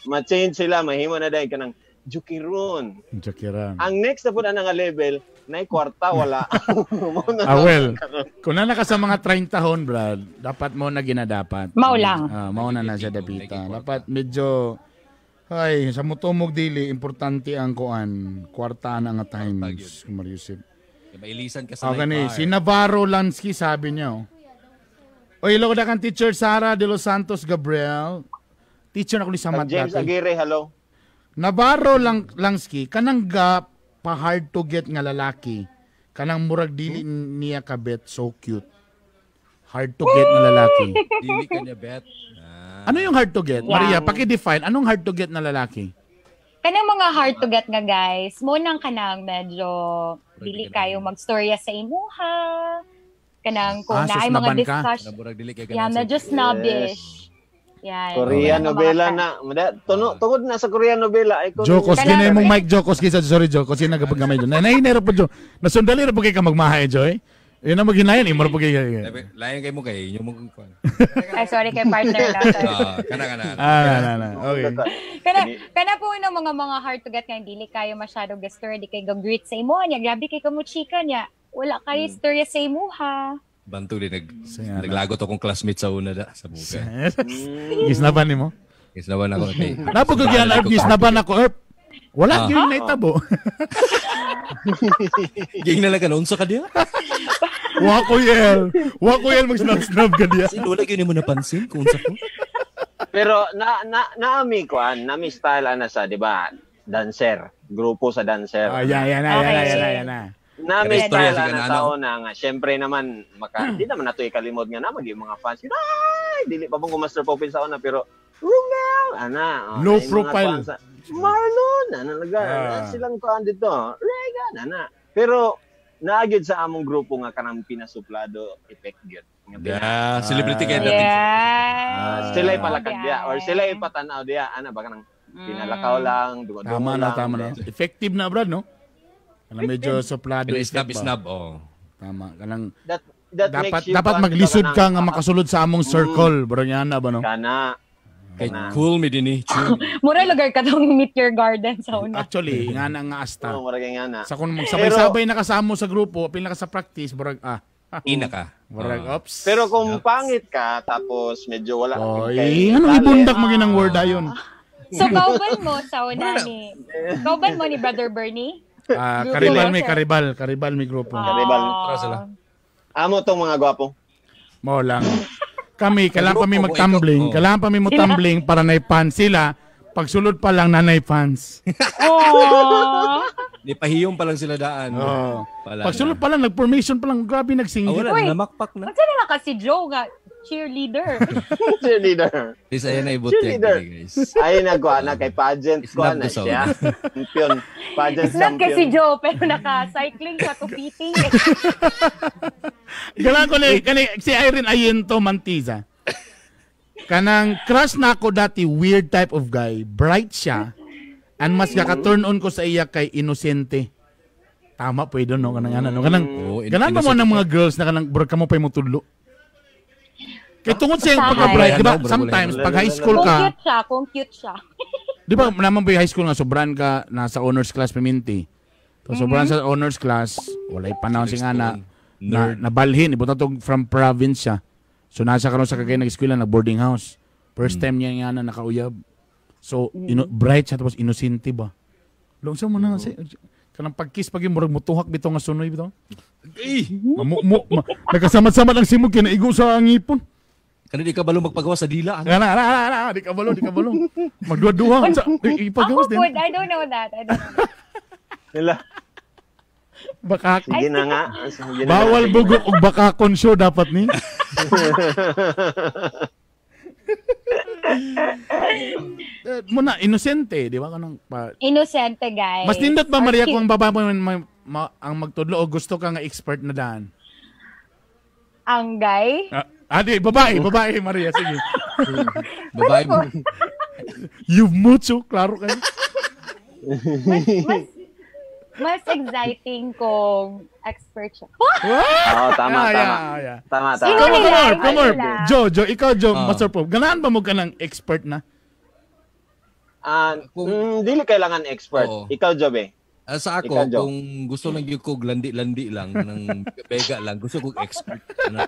ma-change sila, mahimo na dahil kanang Jukiron. Jakiran. Ang next na po na nga level, nay kwarta wala. Mo na Ah, well, kung na ka sa mga 30 hon, Brad, dapat mo na ginadapat. Mao lang. Ah, mao na na siya dapita. Dapat medyo ay, sa mutumog dili importante ang kuan, kwarta na nga times, Mariusip. Mailisan ka sa Okay night ni, bar. si Navarro Lansky sabi niya. Oh. Oy, hello ka teacher Sara de los Santos Gabriel. Teacher ako ni Samat James dati. Aguirre, hello. Navarro lang Langski kanang ga pa hard to get nga lalaki. Kanang murag dili niya kabet, so cute. Hard to get nga lalaki. Dili ka niya bet. Ano yung hard to get? Yeah. Maria, paki-define anong hard to get na lalaki? Kanang mga hard to get nga guys, mo nang kanang medyo dili kayo magstorya sa imuha. Kanang kung naay mga discussion. Yeah, medyo snobbish. Yeah. Korean novela na. Tungod na sa Korean novela. Joe, koski na yung mic, Joe. Koski sa, sorry, Joe. Koski na kapag gamay doon. Nahinero po, Joe. Nasundali na po kayo ka magmahay, Joe. Yun ang maghinayan. Imo po kayo. Layan kayo mo kayo. Ay, sorry kay partner na. Kana. Na. Okay. Kana po yung mga hard to get nga. Dili kayo masyado gesture. Di kayo ga-greet sa imo. Niya, grabe kay kamuchika niya. Wala kayo istorya sa imuha. Banto din naglagot akong classmate sa una da sa buka. Gisnaban nimo? Gisnaban ako kay. Napugugyan Erp, gisnaban ako Erp. Wala gyud naitabo. Ging na lang unsa ka diha? Wa ko yel. Wa ko yel mag-snap ka diha. Sino wala gyud nimo napansin kung unsa ko? Pero na naami kuan, nami style ana sa, di ba? Dancer, grupo sa dancer. Oh, yan na. Nami style ana sa una nga. Syempre naman di naman nato ikalimot nga naman yung mga fans. Ay, dili pa bang Master Popin sa una pero Romel ana, low profile. Marlon ana laga silang kuan dito. Regan ana. Pero naagid sa among grupo nga kanang pinasuplado effect gyud. Yeah, celebrity kay dating. Sila ipalakad diya or sila ipatan-aw diya ana ba kanang pinalakaw lang, dugo-dugo lang. Tama na. Effective na brad, no? Kanang medyo suplado snub, oh. Tama, kanang that dapat maglisod ka nga makasulod sa among circle, bro niya na ba no? Kana. Kay cool mi dinhi. Mura lugar ka tong Meet Your Garden sa una. Actually, nga na nga asta. Oh, mura kay nga na. Sa kung magsabay-sabay na kasamo sa grupo, pila ka sa practice, murag ina ka. Murag ops. Pero kung pangit ka tapos medyo wala ka kay. Anong ibundak mo ginang word ayon? So kauban mo sa una ni. Kauban mo ni Brother Bernie? Karibal mi grupo. Karibal. Tara sila. Amo tong mga gwapo. Mao lang. Kami, kailangan pa mi magtumbling. Kailangan pa mi mo tumbling para nay fans sila. Pagsulod pa lang nanay fans. Oh. Nipahiyom pa lang sila daan. Oh. Pagsulod pa lang, nag-formation pa lang. Grabe, nagsingit. Oh, wala, namakpak na. Unsa na lang kasi Joe nga, cheerleader. Cheerleader. Please, ayan na ibutyag guys. Ay, nagwa na kay pageant ko na siya. Champion. Pageant champion. It's not kasi Joe, pero naka-cycling sa tupiting. Galang ko ni si Irene Ayento Mantiza. Kanang crush na ako dati, weird type of guy. Bright siya. And mas kaka-turn on ko sa iya kay inosente. Tama pwede no kanang ano kanang ganan mo ng mga girls na kanang bro kamo pay motudlo. Kay tungod sa iyang pagka-bright, di ba? Sometimes pag high school ka, kung cute siya. Di ba naman ba high school nga sobran ka nasa honors class paminti. So sobran sa honors class, walay panahon sing ana na nabalhin ibutang tog from province siya. So nasa karon sa Cagayan nag-eskwela nag boarding house. First time niya nga na nakauyab. So bright siya tapos inosente ba. Long sa mo na si kanang pagkiss pag murag mutuhak bitaw nga sunoy bitaw. Ay, nagkasamad-samad ang simog kay naigo sa ngipon. Kani di ka balo magpagawa sa dila. Ana, di ka balo. Magduha-duha sa ipagawas din. I don't know that. I don't know. Nila. Baka sige na nga. Sige na. Bawal bugok og bakakon show dapat ni. Muna inosente, di ba kanang inosente guys. Mas nindot ba Maria kung babae mo ang magtudlo o gusto ka nga expert na daan? Ang guy? Di, babae Maria, sige. Babae mo. You've mucho, klaro kayo. Mas exciting kung expert siya. Oh, tama. Yeah. Tama. Come on. Joe, ikaw Joe, Master Pop. Ganahan ba mo ka ng expert na? Dili kailangan expert. Oo. Ikaw, Joe, eh. Sa ako, ikaw, Joe. Kung gusto lang yung kog landi-landi lang, ng bega lang, gusto kong expert. Ano?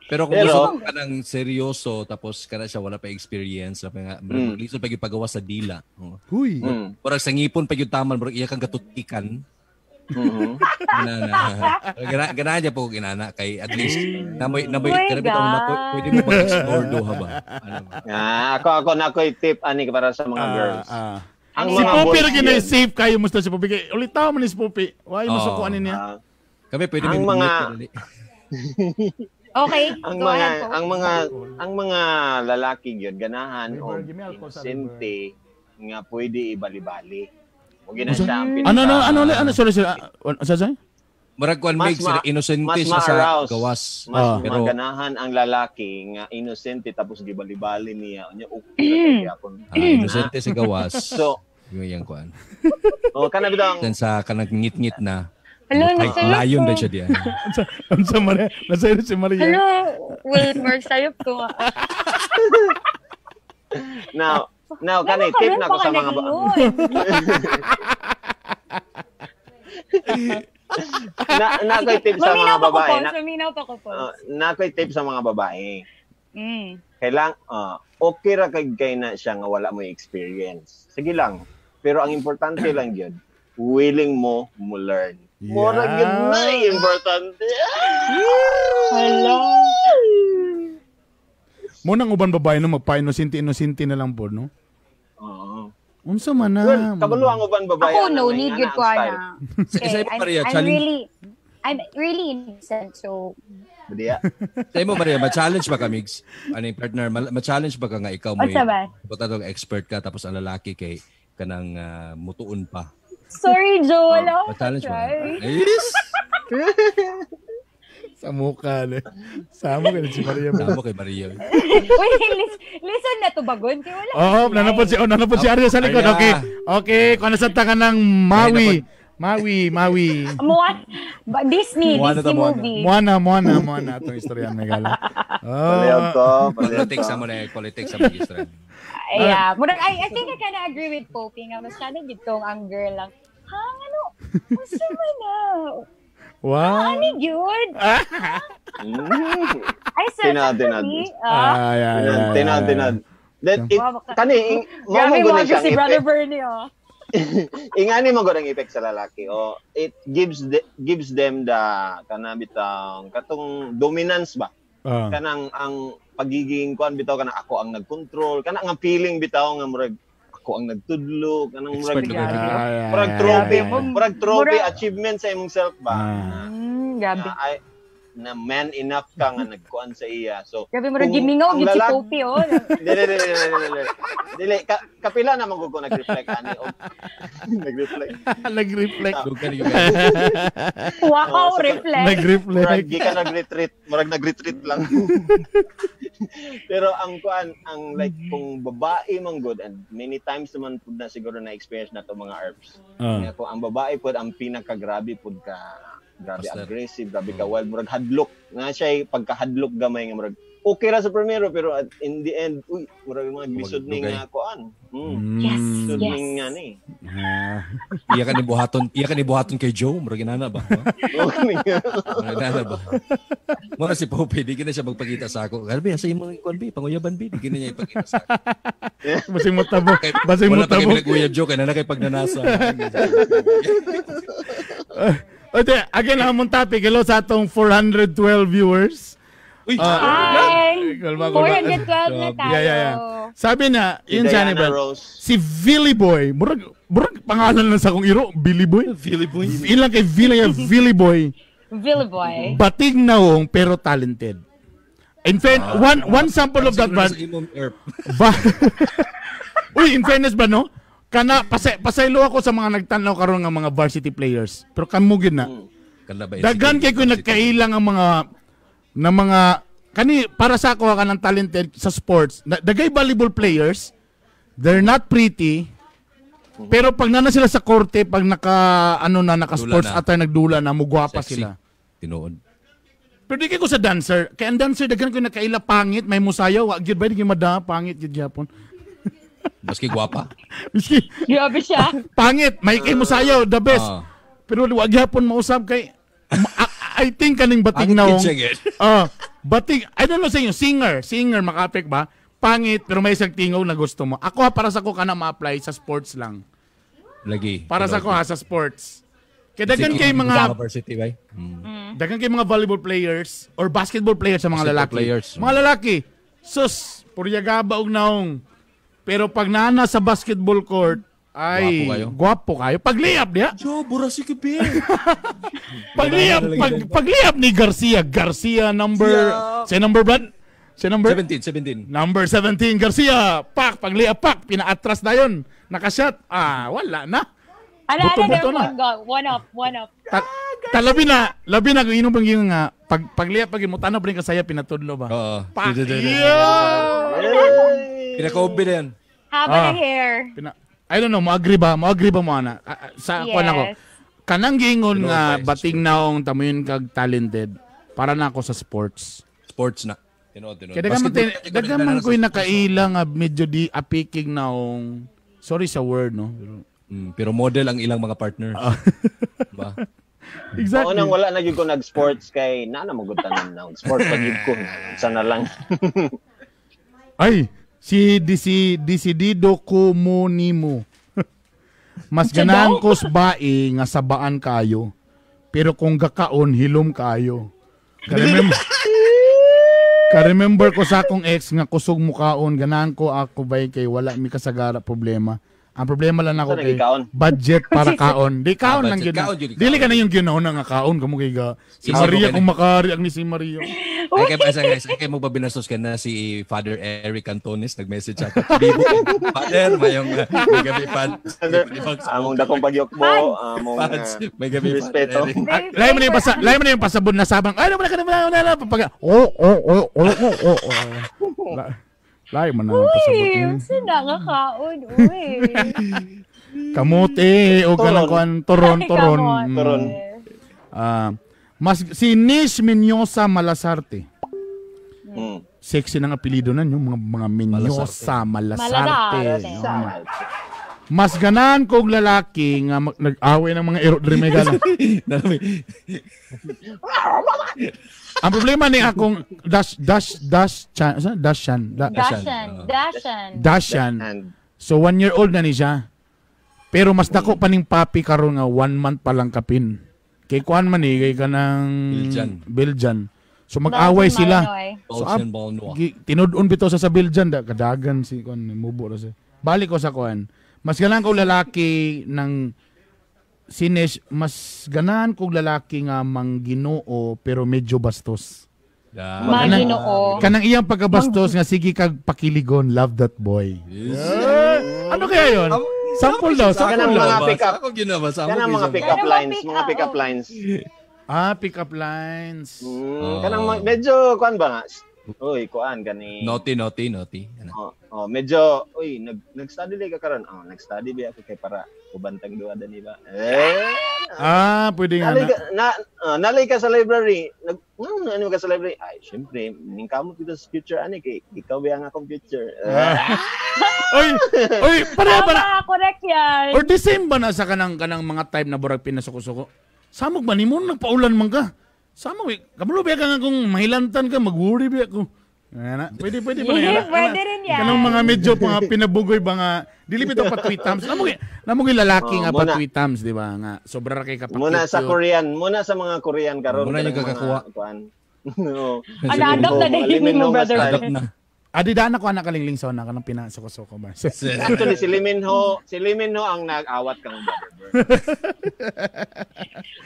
Pero kung gusto ka ng seryoso, tapos kana siya wala pa experience, lisod pa ipagawa sa dila. Oh. Huy. Murag sa ngipon pa yung taman, murag iya kang katutikan. Ganahan niya po ginana kay at least namoy kana na pwede mo mag-explore duha ba. Ano ba? Ako na ko'y tip ani para sa mga girls. Ang Si mga Poppy boys ra gyud yun. Safe kayo musta si Poppy. Kay ulitaw man ni si Poppy. Why Oo. masuko ani niya? Ah, Kami pwede Ang may mga- Okay, ang go mga ahead po. ang mga lalaki gyud ganahan River, og give me alcohol sa inosente nga pwede ibali-bali. Mo gina Unsa? siya ang pinaka Ano ano ano ano, sorry sorry. Ah, ano sa? Murag kuan Mas Migs, inosente mas siya sa ma-arouse. gawas. Mas Pero maganahan ang lalaki nga inosente tapos gibali-bali niya. Unya okay ra kay gyapon. Inosente sa gawas. So, yung iyang kuan. oh, kana bitang Then sa kanang ngit-ngit na. Hello, ay, nasayop lion ko. na siya diyan. Unsa Maria? Nasa si Maria. Hello, wait, Mark, sayop ko nga. Now kani Ano tip na ko karon sa pa ka mga nag-ingon? na ko'y tip sa mga Maminaw pa ko babae. po. Na, Maminaw pa ko po. Na ko'y tip sa mga babae. Kailang okay ra kay na siya nga wala mo experience. Sige lang. Pero ang importante lang yun, willing mo mo learn. Mura Yeah. gyud na yung importante. Hello. Mo nang uban babae no magpa-inosente inosente na lang po no. Oo. Unsa man na? Well, kabalo ang uban babae. Ako, ana, no may need ana gyud ang ko style. ana. Sa imo, I'm, Maria, I'm challenge. I'm really innocent, so Diya. Sa imo Maria, ma-challenge ba ka Migs? Ano yung partner, ma-challenge ba ka nga ikaw mo? Unsa ba? Butadong expert ka tapos ang lalaki kay kanang mutuon pa. Sorry, Joe. Wala akong Ma-challenge ba? try. Yes. Sa mukha le. Sa mo kay si Maria. Tama kay Maria. Wait, listen na to bagon. Kaya wala. Oh, nanapod si Arya sa likod. Arya. Okay. Okay, kung nasa ta ka ng Maui. Maui, Maui. Moana, Disney, Moana Disney ta, Moana. movie. Moana, Moana, Moana atong istorya may gala. Palihog Oh. ko. Palihog Politics ko. sa mo na politics sa magistra. Yeah. Murag, I think I kinda agree with Popey nga. Masyado gitong ang girl lang. Ha, ano? Unsa man na? Wow. Ano yun? Ay, sir, Tinad, tinad. actually, ah, Ay, ay, ay, ay, Tinad, ay. tinad. Then, it, Wow, baka- kani, ing, mo Grabe mo mo gud si siyang Brother effect. Bernie, oh. Ingani mo gud ang effect sa lalaki. Oh, it gives them the kana bitang katong dominance ba? Ah. Kanang ang pagiging kuan bitaw kanang ako ang nagkontrol, kanang ang feeling bitaw nga murag ako ang nagtudlo, kanang murag Expert Grabe. Ay, ay, murag ay, trophy, ay, ay. murag trophy Murag- achievement sa imong self ba? Ah. Grabe. Na, ay, na man enough ka nga nagkuan sa iya. So, Grabe, murag kung gimingaw ang gid si lalaki- Popey, oh. Dili, dili, dili, dili, dili. Dili, kapila naman ko nag-reflect ani. O, nag-reflect. Nag-reflect. Dugan yung Wow, Oh, reflect. Murag Nag-reflect. gikan nag-retreat, murag nag-retreat lang. Pero ang kuan, ang like kung babae man good and many times naman pud na siguro na experience na to mga ARPs. Ah. Nga kung ang babae pud ang pinakagrabe pud ka grabe Master. aggressive, grabe ka wild, murag hadlok. Nga siya pagkahadlok gamay nga murag okay ra sa primero pero in the end, uy, murag mga glisod ni Dugay. nga kuan. Yes, Lisod yes. ni nga ni. Ah. Iya ka ni buhaton, iya ka ni buhaton kay Joe, murag inana ba? Okay. Murag inana ba? Mura si Pope, di na siya magpakita sa ako. Grabe, sa imo kuan bi, panguyaban bi, di na niya ipakita sa ako. Basing mo tabo. Basing mo Wala pa tabo. kay pinag-uyab Joe, kay na kay pagnanasa. Ote, again, ang mong topic, hello sa atong 412 viewers. Uy, Hi! Kalma, kalma. 412 na tayo. Yeah. Sabi na, yun Si siya ni Diana Brad, Rose. si Billy Boy, murag, murag pangalan lang sa akong iro, Billy Boy. Billy Boy. Ilang kay Billy, Billy Boy. Billy Boy. Batig naong pero talented. In fact, one sample of that, Brad. Sa imong erp. Ba Uy, in fairness ba, no? Kana, pasaylo ako sa mga nagtanaw karon nga mga varsity players. Pero kamo gyud na. Kanla ba? Daghan kay ko nagkailang ang mga na mga kani para sa ako ka ng talented sa sports. Dagay volleyball players, they're not pretty. Pero pag nana sila sa korte, pag naka ano na naka Dula sports na. attire nagdula na mugwapa Sexy. sila. Tinuod. Pero di kay ko sa dancer. Kay ang dancer daghan ko nakaila pangit, may musayaw, wa gyud ba di gyud mada pangit gyud gyapon. Maski gwapa. Miski Grabe siya. pangit, may kay musayaw the best. Ah. Pero wa gyapon mausab kay I think kaning batig Pangit naong. gid siya, gid. Ah, batig, I don't know sa inyo, singer maka-affect ba? Pangit pero may isang tingog na gusto mo. Ako ha, para sa ko kana ma-apply sa sports lang. Lagi. Para sa ko ha, sa sports. Kaya daghan kay mga varsity bay. Daghan kay mga volleyball players or basketball players sa mga Basketball lalaki. players. Mga lalaki, sus, puryagaba og naong. Pero pag nana sa basketball court, Ay, Gwapo kayo. Gwapo kayo. Pagliyap niya. Jo, bura si Kibi. Pagliyap, pagliyap ni Garcia. Garcia number, si number Brad? Si number? 17. Number 17, Garcia. Pak, pagliyap, pak. Pinaatras na yun. Nakashot. Ah, wala na. Ala, Buto-buto na. One up, one up. Labi na, kung inom bang yung nga, pagliyap, pag mo, tanaw pa rin kasaya, pinatudlo ba? Oo. Pak, yeah! Pinaka-obi na yan. Haba ng hair. I don't know, mo-agree ba? Mo-agree ba mo, ana? Sa yes. Ako, kanang giingon nga bating naong tamuyon kag talented, para na ako sa sports. Sports na. Tinuod. Kaya dagaman ko'y nakaila nga medyo di apiking naong, sorry sa word, no? Pero model ang ilang mga partner. Ba? Exactly. Oo, nang wala na gyud ko nag-sports kay nana mo gud tanan na sports pag gyud ko. Sana lang. Ay, si Decidido Kumunimo. Mas ganahan ko sa bae nga sabaan kayo. Pero kung gakaon, hilom kayo. Ka-remember ko sa akong ex nga kusog mukaon, ganahan ko ako bay kay wala mi kasagara problema. Ang problema lang ako kay budget para kaon. Di kaon lang yun. Dili ka na yung ginauna nga kaon. Kamu kay ga. Si Maria kung makari ang ni si Maria. Ay kay mo ba binastos ka na si Father Eric Antonis nag-message ako. Father, mayong may gabi pa. Among dakong pagyokbo, among may gabi respeto. Lahi mo na yung pasabon na sabang. Ay, wala ka na pag oh oh oh oh oh oh. Lahi man na ang pasabot. Uy, sina nga kaon, uy. Kamote, o kanang kuan, turon. Turon. Mas, si Nish Menyosa Malasarte. Sexy ng apelido na yung mga Menyosa Malasarte. Mas ganahan kong lalaki nga nag-away ng mga ero diri may gana. Ang problema ni akong Dashan. So 1 year old na ni siya. Pero mas dako pa ning papi karon nga 1 month pa lang kapin. Kay kuan man ni kay kanang Belgian. So mag-away sila. So tinud-on bitaw sa Belgian da kadagan si kuan mubo ra siya. Balik ko sa kuan. Mas ganahan kong lalaki ng Sinesh, mas ganahan kong lalaki nga mangginoo pero medyo bastos. Mangginoo. Kanang iyang pagkabastos nga sige kag pakiligon, love that boy. Yes. Ano kaya yun? Sample daw, sample daw. Mga pick up. Kanang mga pick up lines, mga pick up lines. Ah, pick up lines. Kanang medyo kuan ba nga? Uy, kuan gani. Naughty. Oh, medyo uy, nag-study ka karon. Oh, nag-study ba ako kay para ubantag duwa dani ba? Eh. Ah, pwede nga na. Nalay ka sa library. Ano ka sa library? Ay, syempre, ningkamot dito sa future ani kay ikaw ba ang akong future? Oy, oy, pareha ba na? Correct yan. Or the same ba na sa kanang mga type na burag pinasuko-suko? Samog ba nimo nagpaulan man ka? Sama we, kamulo ba ka nga kung mahilantan ka, mag-worry ba ako. Ana, pwede ba na yan? Pwede rin yan. Kanang mga medyo mga pinabugoy ba nga, dili bitaw pa tweet thumbs. Namo lalaki nga pa tweet thumbs, di ba? Nga, sobra ra kay kapakit. Muna sa Korean, muna sa mga Korean karon. Muna yung kakakuha. No. Ana-adopt na din mo, brother. Adopt na. Adi daan ako anak kalingling sa una kanang pinasuko-suko ba. Actually si Lee Min Ho ang nag-awat kang brother.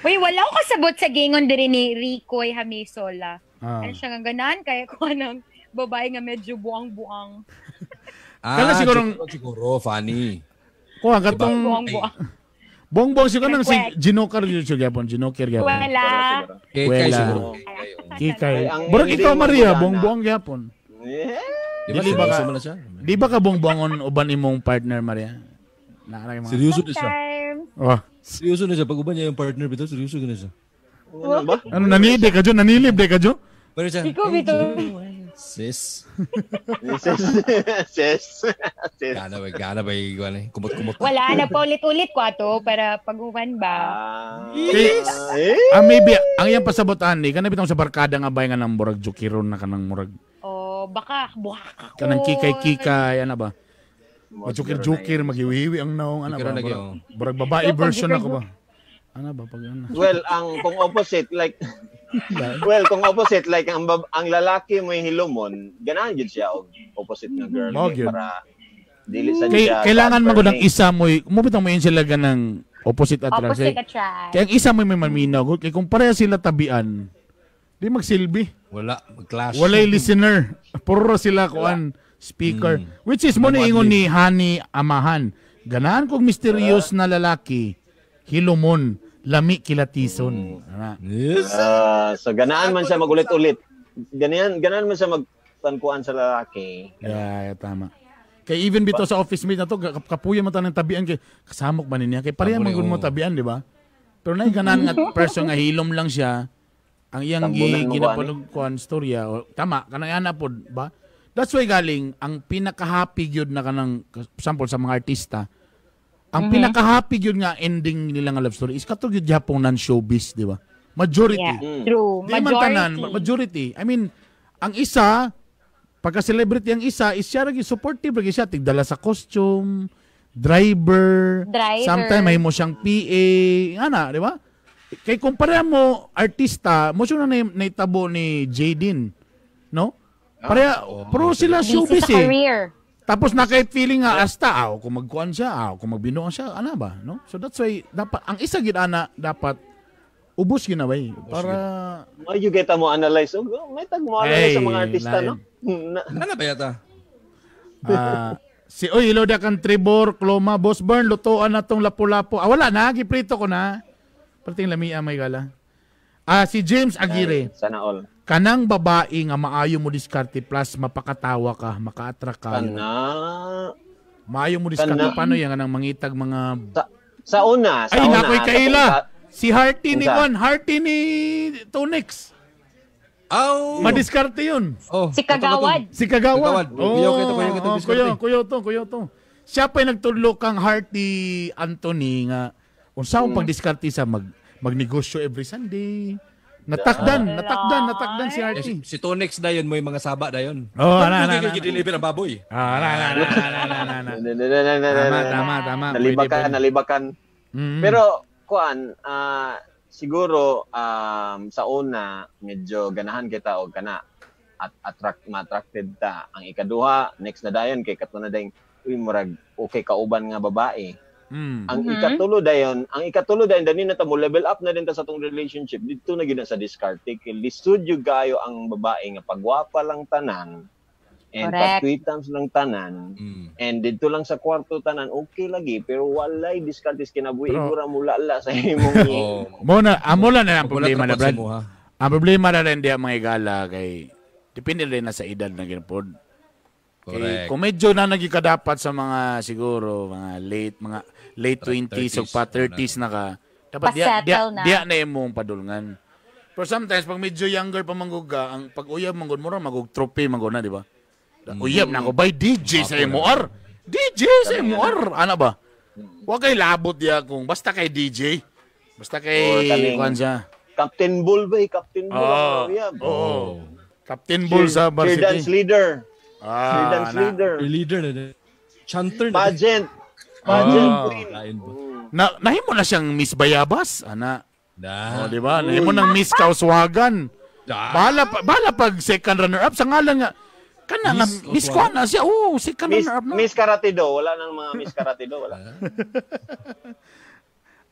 Uy, wala ko kasabot sa gingon diri ni Ricoy Hamisola. Ano siya nga ganan kaya ko nang babae nga medyo buang-buang. Ah, siguro funny. Ko ang katong buang-buang. Buang-buang siguro nang si Ginoker yun siya gyapon, Ginoker gyapon. Wala. Kikay siguro. Kikay. Burag ikaw Maria, buang-buang gyapon. Yeah. Di ba ka, di ba ka buong-buangon uban imong partner, Maria? Seryoso na siya. Oh. Seryoso na siya. Pag uban niya yung partner, bito, seryoso na siya. Ano ba? Ano, nanilib ka, Jo? Nanilib ka, Jo? Pero siya, ikaw, bito. Sis. Sis. Gana ba yung kumot-kumot? Wala, nagpaulit-ulit ko ato para pag-uban ba? Yes. Maybe, ang iyang pasabotan ni, kanabit sa barkada nga ba nga ng murag jukiron na kanang murag. Baka buhak ako. Kanang kikay-kikay, ano ba? Majukir-jukir, magiwiwi ang naong, ano ba? Burag babae version ako ba? Ano ba? Pag, ano? Well, ang kung opposite, like, well, kung opposite, like, ang lalaki mo yung hilumon, ganahan yun siya og opposite ng girl. Mo, para, Dili sa Kay, siya kailangan man gud ang Bernie. Isa mo, mo bitang mo sila ganang opposite attract. Opposite Kay, attract. kay ang isa mo may maminaw. Kay kung pareha sila tabian, di magsilbi. Wala, mag-clash. Walay listener. Puro sila kuan speaker. Which is mo ni ingon ni Hani Amahan. Ganahan kog mysterious na lalaki, hilumon, lami kilatison. Ana. Yes. Ah, so ganaan man siya magulit-ulit. Ganyan, ganaan man siya magtankuan sa lalaki. Yeah, tama. Kay even bito sa office mate na to, kapuya man ta ng tabian kay kasamok man niya kay pareha man gud mo tabian, di ba? Pero nay ganahan nga person nga hilom lang siya ang iyang Tambunan mo ginapalug kuan storya o, tama kanang ana pod ba? That's why galing ang pinaka-happy gyud na kanang sample sa mga artista. Ang pinaka-happy gyud nga ending nila nga love story is kato gyud gyapong non-showbiz, di ba? Majority. Yeah, true. Di man tanan, Majority. majority. I mean, ang isa, pagka celebrity ang isa, is siya lagi supportive lagi siya, tigdala sa costume, driver, Driver. sometimes may mo siyang PA, ana, di ba? Kay kumpara mo artista, mo siya na naitabo ni Jaden, no? Pareha, pro sila Busy showbiz sa eh. career. Tapos na feeling nga asta, aw kung magkuan siya, aw kung magbinuang siya, ana ba, no? So that's why dapat ang isa gid ana dapat ubos ginaway para May you get mo analyze. Oh, may tag mo analyze sa mga Hey, artista, no? Ano ba yata? Ah, si oy hello da kang Trevor Cloma Boss Burn lutuan na tong lapu-lapu. Ah, wala na, giprito ko na. Perting lamia may gala. Ah, si James Aguirre, Sana all. Kanang babae nga maayo mo diskarte plus mapakatawa ka, maka-attract ka. Kana. Maayo mo diskarte Kana. paano yan kanang mangitag mga Sa una, sa Ay, una. nakoy kaila. Si Hearty ni Unsa? Juan, Hearty ni Tonix. Aw! Madiskarte yun. Oh, Si Kagawad. Si Kagawad. Kagawad. Kuyo kito, kuyo kito, oh, diskarte. kuyo, kuyo to, kuyo to. Siya pa'y nagtudlo kang Hearty Anthony nga unsa mm. pagdiskarte sa magnegosyo every Sunday. Natakdan, natakdan, natakdan si Eh, Hearty. si Tonix na yun, mo yung mga saba na yun. Oh, ana, ana, ana. Deliver ang baboy. Ah, na, na, na, na, na, na, na. Tama, tama, tama. Nalibakan, Pwede, pwede. nalibakan. Pero kuan, siguro sa una medyo ganahan kita og kana at attract ma-attracted ta. Ang ikaduha, next na dayon kay kato na dayon, uy murag okay kauban nga babae. Ang ikatulo dayon dani na ta mo level up na din ta sa tong relationship. Didto na gyud na sa diskarte kay lisod gyud kaayo ang babae nga pagwapa lang tanan and Correct. pagtwitams lang tanan. And didto lang sa kwarto tanan okay lagi pero walay diskarte sa kinabuhi Pero- mura mulala sa imong Oh. Mo na, amo lang na ang Wala problema na trapot Brad. sa imuha. Ang problema na rin diya mga igala kay depende rin na sa edad na ginapod. Kay Correct. kung medyo na nagikadapat sa mga siguro mga late 20s o pa 30s na ka, dapat diya, diya, Pa-settle na. diya na imong padulngan. Pero sometimes pag medyo younger pa manggug ka, ang pag uyab manggod mo ra magug trope manggod na, di ba? Uyab na ako by DJ sa MOR. DJ sa MOR, ana ba? Wa kay labot diya kung basta kay DJ. Basta Or kay kaning- kuan siya. Captain Bull ba? Eh, Captain Bull Oo. ang uyab. Oo. Captain Bull sa Cheer dance varsity. leader. Cheer Ah, dance na. leader. Leader na. Chanter na. Pageant. Pageant Ah. queen. Lain ba? Na nahimo na siyang Miss Bayabas, ana. Na. Oh, di ba? Nahimo ng Miss Kauswagan. Ah. Bahala bahala pag second runner up sa ngalan nga kana nga Miss Miss Kauswagan. Kuan na siya. Oh, second Miss, runner up na. Miss Karate Do. Wala nang mga Miss Karate Do. Wala.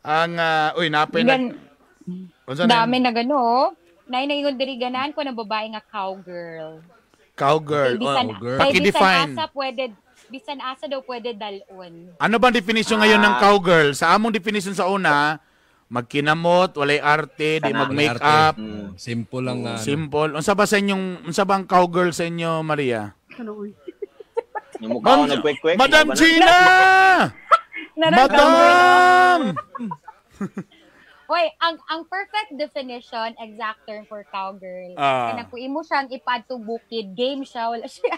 Ang uy napay na Unsa na Dami na gano. oh. Nay naingon diri ganahan ko ng babae nga cowgirl. Cowgirl. Kay bisan, Oh, Cowgirl. kay bisan Paki-define. asa pwede bisan asa daw pwede dalon. Ano bang definition ngayon ng cowgirl? Sa among definition sa una, magkinamot, walay arte, di Kana. mag-make up, Oh, simple lang nga. ano. simple. Unsa ba sa inyong unsa ba ang cowgirl sa inyo, Maria? Yung mukha ko nagkwek-kwek. Madam Ano ba na? Gina! Madam! Hoy, ang perfect definition, exact term for cowgirl. Ah. Kanang kung imo siyang ipadtong bukid, game siya, wala siya.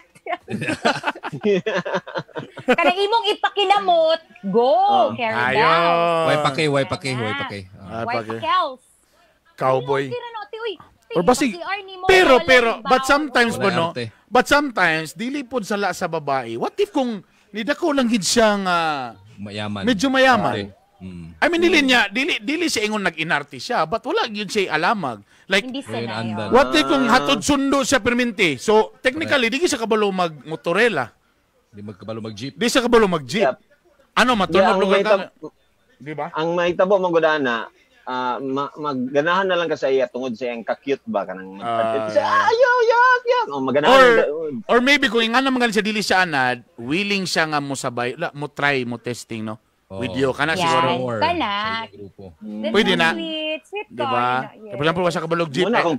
Kanang imong ipakinamot, go, carry Ayo. down. Way pake, way pake, way pake. Ah, Ah. White pake. pakels. Cowboy. Ano, no, ti, uy, ti, Or basig, pa-CR ni mo, pero, wala pero, yung but baon. sometimes Walay po, no? arte. But sometimes, dili pod sala sa babae. What if kung nidako lang gid siyang Mayaman. medyo mayaman? Arte. Mm. I mean, dili niya, dili siya ingon nag-inarte siya, but wala gyud siya alamag. Like, Hindi Ayun, sanay. andal. Oh. what if kung hatod sundo siya perminti? So, technically, di gyud siya kabalo magmotorela. Di magkabalo mag-jeep. Di siya kabalo mag-jeep. Yep. Ano, matunog Ang lugar ka? Di ba? Ang mahitabo mo gudana, magganahan na lang ka sa iya tungod sa iyang ka-cute ba kanang ayaw yak yak oh maganahan or maybe kung ingana man siya dili siya anad, willing siya nga mo sabay, mo try mo testing no. Oh. With you kana yeah, siguro. Kana. Pwede na. Sweet, sweet di ba? Yes. For example, wa siya kabalog jeep. Muna akong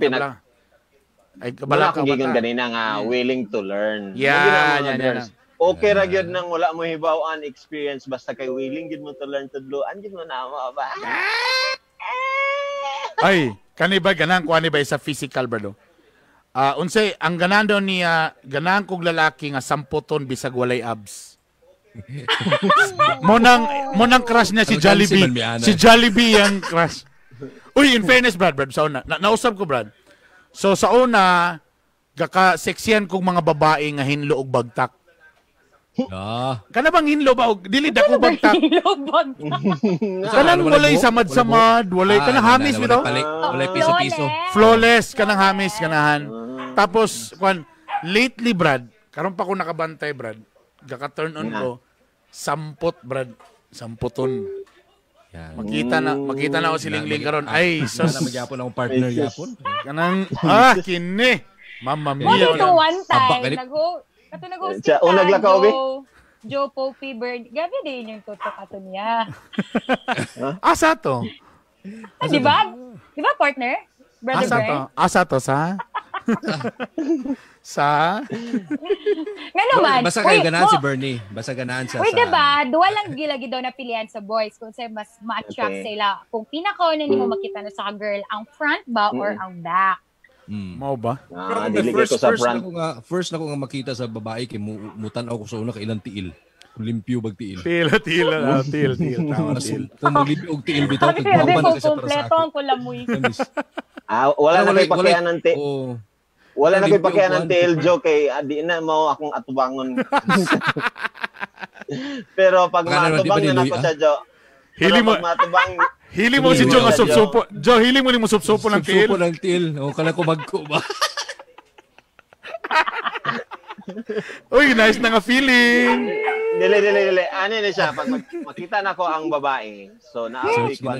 ay kabala ka gigon ganina nga willing to learn. Yeah, yeah, yeah. Okay ra gyud nang wala mo hibaw-an experience basta kay willing gyud mo to learn to do. An gyud mo na mo ba? Ay, kani ba ganang kuan ni ba sa physical bro? Unsay ang ganahan daw niya, ganahan kog lalaki nga samputon bisag walay abs. Mo nang crush niya si Jollibee. Si Jollibee ang crush. Uy, in fairness Brad, sa una, nausap ko Brad. So sa una, gaka-sexian kog mga babae nga hinlo og bagtak. Ah. Kana bang hinlo ba og dili dako bagtak? Kanang walay samad-samad, walay kanang hamis bitaw. Walay piso-piso. Flawless kanang hamis kanahan. Tapos kwan lately Brad, karon pa ko nakabantay Brad. Gaka-turn on ko sampot Brad, samputon. Yan. Makita na ako si Lingling karon. Ay, sus. Na magyapon akong partner yapon. Kanang kini. Mamma mia. Mo dito one time nag-kato nag-hosting ta, Joe Popey Bird. Gabi din yung tutok ato niya. Asa to? Di ba? Di ba, partner? Brother Asa Bird? To? Asa to sa? Sa? Nga naman. Basta kayo ganahan si Bernie. Basta ganahan siya. Uy, diba? Duwa lang gilagi daw na pilihan sa boys kung sa'yo mas ma-attract sila. Kung pinakauna ni mo makita na sa girl, ang front ba or ang back? Mao ba? Pero first na ko nga makita sa babae kay mutan-aw ko sa una kay ilang tiil. Kung limpyo bag tiil. Tiil. Tama, tiil. Kung maglimpyo og tiil bitaw kay guwapa na kasi para sa ako. Kompleto ang kulamoy. Wala na koy pakian ng tiil. Wala na koy pakian ng tiil, Joe, kay di na mao akong atubangon. Pero pag maatubang na nako siya, Joe. Hili mo si Joe nga supsupo. Joe, hili mo ni mo supsupo ng tiil. Supsupo ng tiil. O, kala ko magko ba? Uy, nice na nga feeling. Dili. Ano na siya, pag makita na ko ang babae, so naakoy ko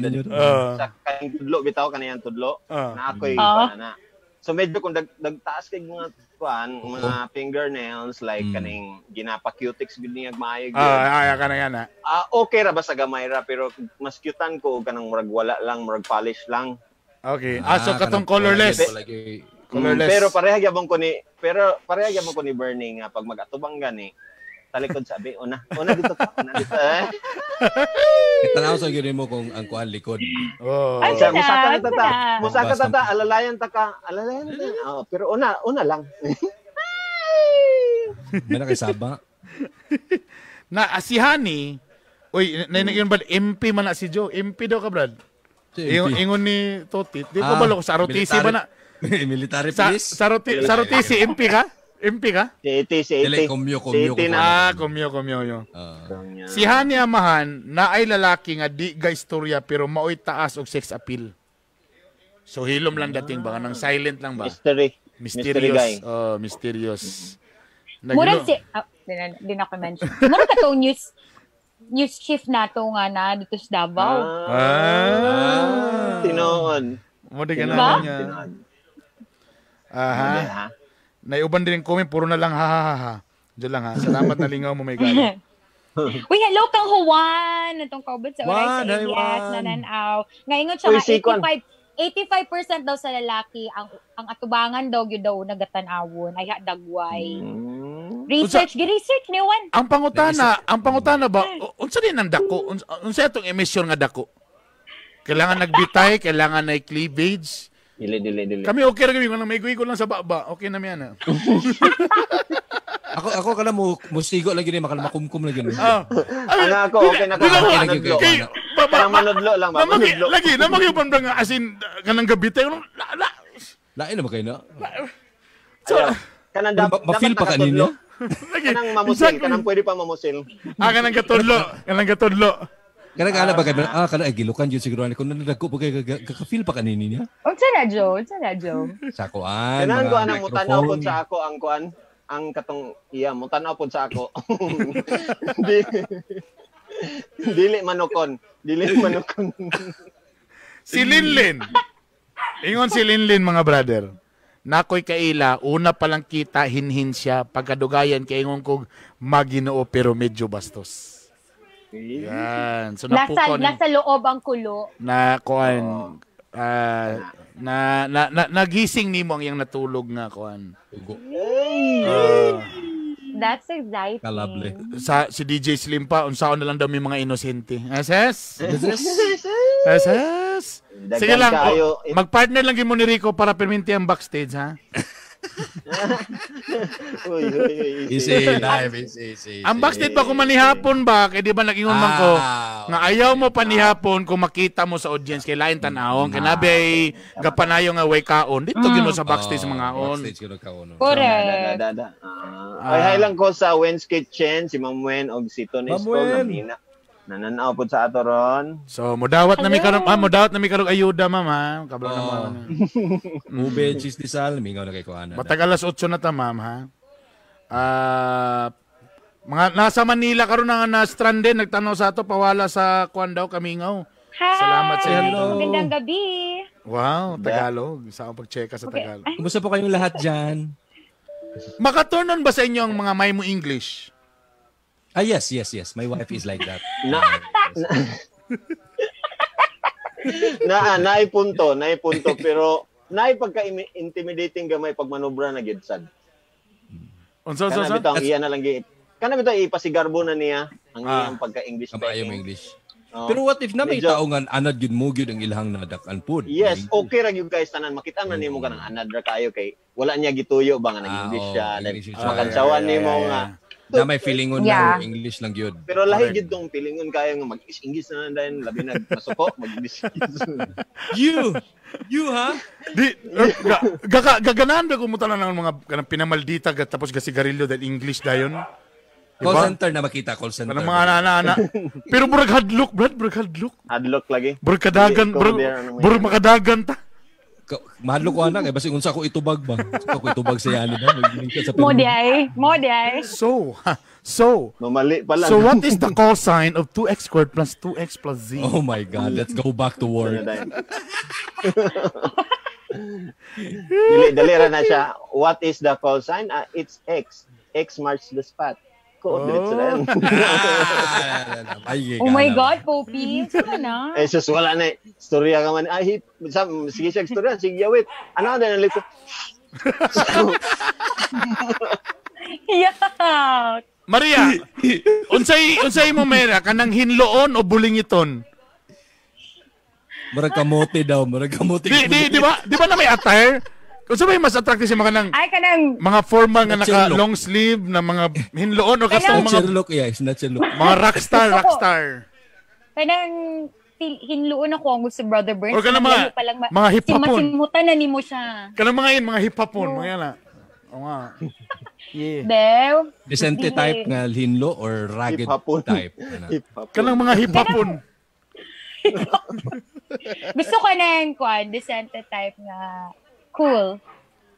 sa kanyang tudlo, bitaw kaniyang tudlo, naakoy ko na. So medyo kung dagtaas kay mga kuan, mga fingernails like kaning ginapa-cutics gud niya maayo gyud. Ay kana yan. Okay ra ba sa gamay ra pero mas cutean ko kanang murag wala lang, murag polish lang. Okay. So katong colorless. Colorless. Pero pareha gyapon ko ni Bernie nga pag mag-atubang gani talikod sabi, una dito ka, una dito. Tanaw sa gyud mo kung ang kuan likod. Oh. Ay, musaka tata, alalayan ta ka, alalayan ta. Oh, pero una lang. May nakisaba. Na si Honey, uy, yun ba MP man na si Joe? MP daw ka, Brad. Ingon ni Totit. Di ko balo sa ROTC ba na? Military police? Sa ROTC, MP ka? MP ka? Si Dili, kumyo. Kumyo. Si Hani Amahan, na ay lalaki nga di ga istorya pero maoy taas og sex appeal. So hilom lang dating ba? Nang silent lang ba? Mystery. Mysterious. Oh, mysterious. Murag si... Di na ko mention. Murag ka tong news chief na to nga na dito sa Davao. Tinoon. Mo di ganahan niya. Aha. Naiuban din comment, puro na lang ha ha ha. Diyan lang ha. Salamat na lingaw mo may gala. Uy, hello kang Juan. Itong kauban sa Oray sa ABS, nananaw. Ngayon siya nga, 85% daw sa lalaki ang atubangan daw yun daw nagatanawon. Ay dagway. Research, gi-research ni Juan. Ang pangutana ba, unsa din ang dako? Unsa itong emission nga dako? Kailangan nagbitay, kailangan na cleavage. Dili. Kami okay ra kami kung may guigo lang sa baba. Okay na miyan. Ako kana mo musigo lagi ni makala makumkum lagi ni. Ang ako okay na ko. Kanang manudlo lang ba? Manudlo. Lagi na magyupan ba nga as in kanang gabi tayo. Lain na ba kayo na? So, kanang dapat ma-feel pa kanino? Kanang mamusil, kanang pwede pa mamusil. Kanang katudlo, kanang katudlo. Kanang ana ba kay kana ay gilukan jud siguro ani kun nadagko pa kay ka-feel pa kanini niya. Unsa na Joe? Unsa na Joe? Sa kuan. Kanang ko anang mutanaw ko sa ako ang kuan, ang katong iya mo tan-aw pod sa ako. Dili manukon, dili manukon. Si Linlin. Ingon si Linlin mga brother. Nakoy kaila, una pa lang kita hinhin siya pagkadugayan kay ingon kog maginoo pero medyo bastos. Yan. So Nasa, nasa loob ang kulo. Na kuan na nagising nimo ang iyang natulog nga kuan. That's exciting. Kalable. Sa si DJ Slim pa unsaon na lang daw may mga inosente. SS. SS. Sige lang, mag-partner lang mo ni Rico para perminti ang backstage, ha? Uy, uy, uy. Easy, live, easy, easy. Ang backstage pa kung manihapon ba, kaya di ba nag-ingon man ko, nga ayaw mo panihapon kung makita mo sa audience, kay lain tanawon, kay nabi ay gapanayo nga way kaon, dito gino sa backstage mga on. Backstage gino kaon. Correct. Ay, hi lang ko sa Wen's Kitchen, si Ma'am Wen og si Tony Stone, nabina. Nananaw po sa ato ron. So, mudawat na mi karong, mudawat na mi karong ayuda, ma'am, ha. Kabalo na mo. Ube, cheese di sal, mingaw na kay kuana. Matag alas 8 na ta, ma'am, ha. Mga nasa Manila karon na na stranded, nagtanaw sa ato pawala sa kuan daw kamingaw. Hi. Salamat sa inyo. Magandang gabi. Wow, Tagalog. Sa akong pag-checka sa Tagalog. Kumusta po kayong lahat diyan? Makaturnon ba sa inyo ang mga may mo English? Ah, yes, yes, yes. My wife is like that. Naay punto, pero naay pagka-intimidating gamay pag manobra na gid sad. Unsa kana bitaw ang iya na lang gi. Kana bitaw ipasigarbo na niya ang iyang pagka-English. Kamayo mo English. Oh. Pero what if na may tao nga anad gyud mo gyud ang ilahang nadakan pod? Yes, okay ra gyud guys tanan makita man nimo kanang anad ra kayo kay wala niya gituyo ba nga nag-English siya. Makansawan nimo nga na may feelingon na English lang gyud. Pero lahi gyud tong feelingon kayo nga mag-English na lang labi na masuko mag-English. You ha? Di gaganahan ba kumuta lang ng mga kanang pinamaldita tapos gasigarilyo dahil English dayon? Diba? Call center na makita, call center. Kanang mga ana-ana. Pero murag hadlok, brad, murag hadlok. Hadlok lagi. Murag kadagan, murag makadagan ta. Mahadlok ko anak eh basi unsa ko itubag ba. Unsa ko itubag sa yani ba? Mo di ay. So, mamali pa lang. So what is the call sign of 2x squared plus 2x plus z? Oh my God, let's go back to work. Dali ra na siya. What is the call sign? It's X. X marks the spot. Oh. Oh my God, Poppy. Saan na? Eh, sus, wala na. Storya ka man. Ay, sige siya, storya. Sige, wait. Ano na nalit ko? Yuck! Maria, unsay mo mera? Kanang hinloon o bulingiton? Murag kamote daw. Murag kamote. Di ba? Di ba na may attire? Unsa may mas attractive sa mga nang ay kanang mga formal nga naka long sleeve na mga hinloon o kastong mga look, yeah, snatcher look. Mga rockstar, rockstar. Kanang hinloon ako ang gusto Brother Burns. Or kanang mga mga hip hopon. Masimutan na nimo siya. Kanang mga yun, mga hip hopon, mga yan. Oo nga. Yeah. Dew. Decente type nga hinlo or rugged type. Kanang mga hip hopon. Gusto ko nang kuan, decente type nga cool.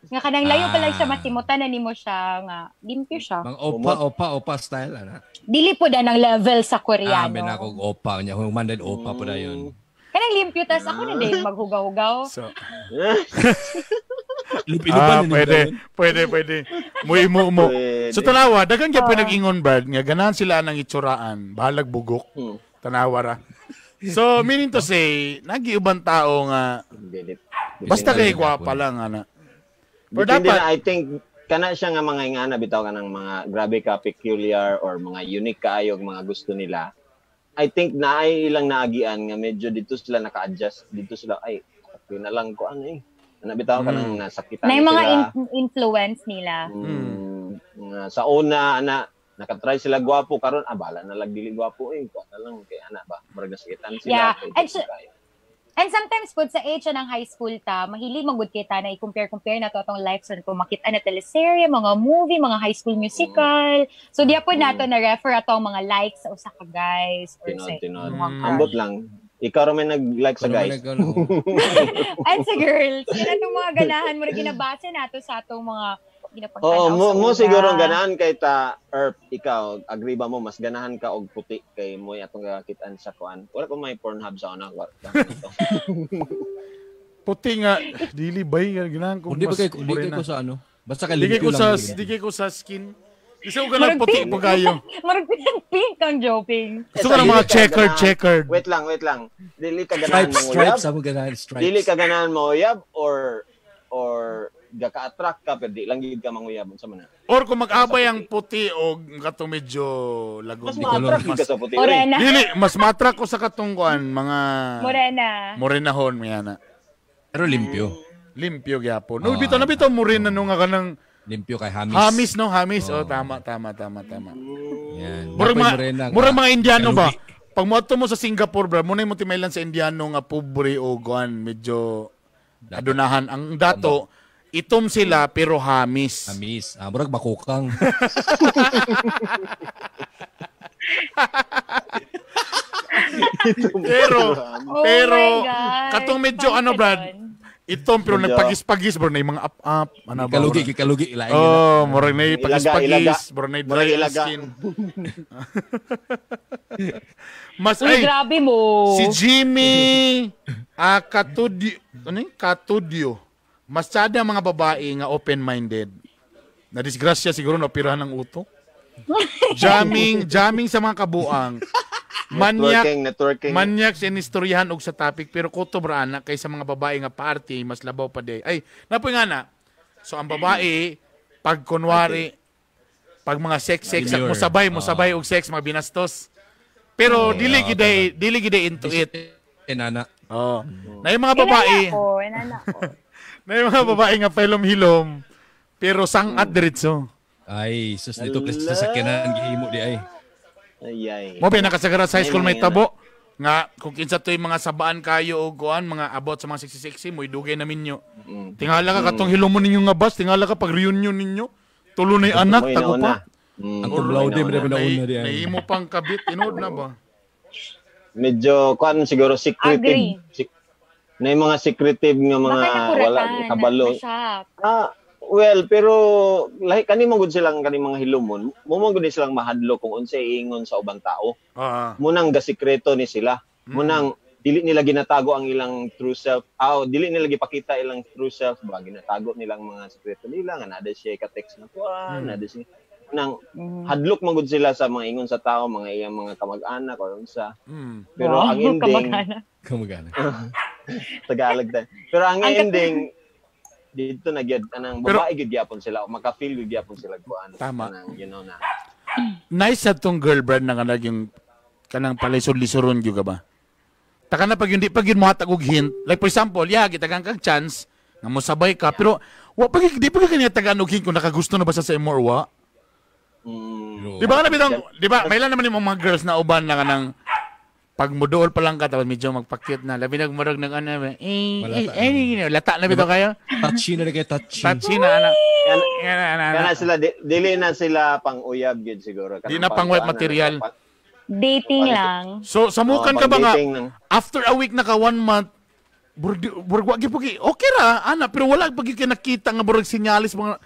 Nga kanang layo pa lang siya masimutan na nimo siya nga limpyo siya. Mga opa style ana. Dili po da ng level sa Koreano. Ah, men ako opa nya kung man opa po da yun. Kanang limpyo tas ako na din maghugaw-hugaw. So. Pwede. Muimo. So tanawa, daghang gyud nag-ingon Brad nga ganahan sila nang itsuraan, bahalag bugok. Tanawa ra. So meaning to say, nagiuban tao nga basta kay gwapa lang ana. Pero dapat na, I think kana siya nga mga ingana bitaw kanang mga grabe ka peculiar or mga unique kaayo mga gusto nila. I think naay ilang naagian nga medyo dito sila naka-adjust, dito sila ay okay na lang ko ano eh. Ana bitaw kanang nasakitan sila. Na mga influence nila. Sa una ana nakatry sila gwapo karon bala na lang dili gwapo eh ko na lang kay ana ba murag nasakitan sila. Yeah. And sometimes po sa age ng high school ta, mahilig magud kita na i-compare-compare na to atong life sa kung makita na teleserye, mga movie, mga high school musical. So diya po nato na refer atong mga likes sa usa ka guys or sa ambot lang. Ikaw ra may nag-like sa guys. And sa girls, kaya itong mga ganahan mo rin ginabase nato sa atong mga ginapangtanaw Oo, mo, sa mo una. siguro ang ganahan kay ta Erp, ikaw agree ba mo mas ganahan ka og puti kay mo atong gakakitaan sa kuan. Wala ko may Pornhub sa una. Wala ito. Puti nga dili bay ganahan ko Kung di ba mas kay, di kay morena. ko sa ano. Basta kay Di kay limpyo ko lang. sa dili. di kay ko sa skin. Gusto ko ganang Murag puti pink. po kayo. Murag pink ang joping. Gusto ko ng mga Dili ka checkered, ganahan- checkered. Wait lang, wait lang. Dili ka ganahan Stripes, manguyab. stripes. Amo ganahan, stripes. Dili ka ganahan mauyab or gaka-attract ka pero di lang gid ka manguyab unsa man na. Or kung mag-abay ang puti o katong medyo lagom. Mas ma-attract gid ka sa puti. oy. Morena. Dili, mas ma-attract ko sa katungkuan mga Morena. Morenahon mayana. Pero limpyo. Limpyo gyapon. No, Ah. bitaw na bitaw morena no nga kanang Limpyo kay hamis. hamis no, hamis. Oh, tama tama tama tama. Yan. Murag Napoy mga morena nga. murag mga Indiano ba? Kalugi. Pag moadto mo sa Singapore, bro, muna mo timailan sa Indiano nga pobre o kuan medyo adunahan. Ang dato, itom sila pero hamis. Hamis. Ah, murag bakukang. Pero Oh pero my gosh. katong medyo Paano ano ka Brad, dun? itom pero Medyo- nagpagis-pagis bro na yung mga up-up. Ano ba? Kalugi, kikalugi. Ilain na. Oh, murag na Ilaga, ilaga. pagis-pagis, murag na Murag dry ang ilaga. skin. Mas Uy, ay grabe mo. si Jimmy ah Katudio, ano yun? Katudio. Mas tsada ang mga babae nga open-minded. Na disgrasya siguro na operahan ng utok. Jamming, jamming sa mga kabuang. Manyak Networking, networking. Manyak sa inistoryahan og sa topic pero kutob ra ana kaysa mga babae nga party mas labaw pa day. Ay, napoy nga na. So ang babae pag kunwari pag mga sex sex Demure. mo sabay og sex mga binastos. Pero dili giday dili giday into it. Eh, nana. Oh. Na yung mga babae, Inana ko, inana ko. na yung mga babae nga pailom-hilom pero sangat diretso. Ay, sus, dito please sa sakyanan gihimo di ay. Ay, ay. Mo ba nakasagara sa high school may May mga tabo nga kung kinsa to'y mga sabaan kayo o kuan mga abot sa mga 60-60 mo'y dugay na minyo. Tingala ka katong hilomon ninyo nga bus, tingala ka pag reunion ninyo. Tulo na'y anak, Mo'y tago nauna. pa. Ang cum laude mo na una di ay. Naimo pang kabit, tinuod na ba? Medyo kuan siguro secretive. Agree. Na yung mga secretive nga mga Baka nakuratan. wala kabalo. Na-shock. Ah, well, pero lahi kani man gud silang kani mga hilumon, mo man gud ni silang mahadlo kung unsay iingon sa ubang tao. Ah. Munang gasikreto ni sila. Munang dili nila ginatago ang ilang true self. Ah, dili nila gipakita ilang true self ba ginatago nilang mga sikreto nila nga naa siya ka-text na kuan, naa siya nang hadlok man gud sila sa mga ingon sa tao, mga iyang mga kamag-anak or unsa. Pero Wow, ang ending kamag-anak. Kamag-anak. Tagalog tayo. Pero ang Ang ending dito na gyud anang Pero- babae gyud gyapon sila o maka-feel gyud gyapon sila kuan. Tama. Anang, you know na. Nice sa tong girl brand na kanang yung kanang palisod-lisuron gyud ka ba? Taka na pag hindi pag yun mohatag og hint. Like for example, yeah, gitagan kag chance nga mosabay ka pero wa pag di pa kanya tagaan og hint kung nakagusto na ba siya sa imo or wa. Di ba kana bitong, di ba may ilan naman yung mga girls na uban na kanang pag muduol pa lang ka tapos medyo magpakit na labi nagmurag nag ano eh eh, Malata. eh, eh, lata na bitaw kayo Touchy na rin kayo, touchy. touchy na ana Kana, ana ana, ana. kana sila dili na sila pang uyab gyud siguro. Di na pang wife material. Dating lang. So samukan ka ba nga dating lang. after a week naka one month burg wa gyud po okay ra ana pero wala pa gyud kay nakita nga burg sinyalis mga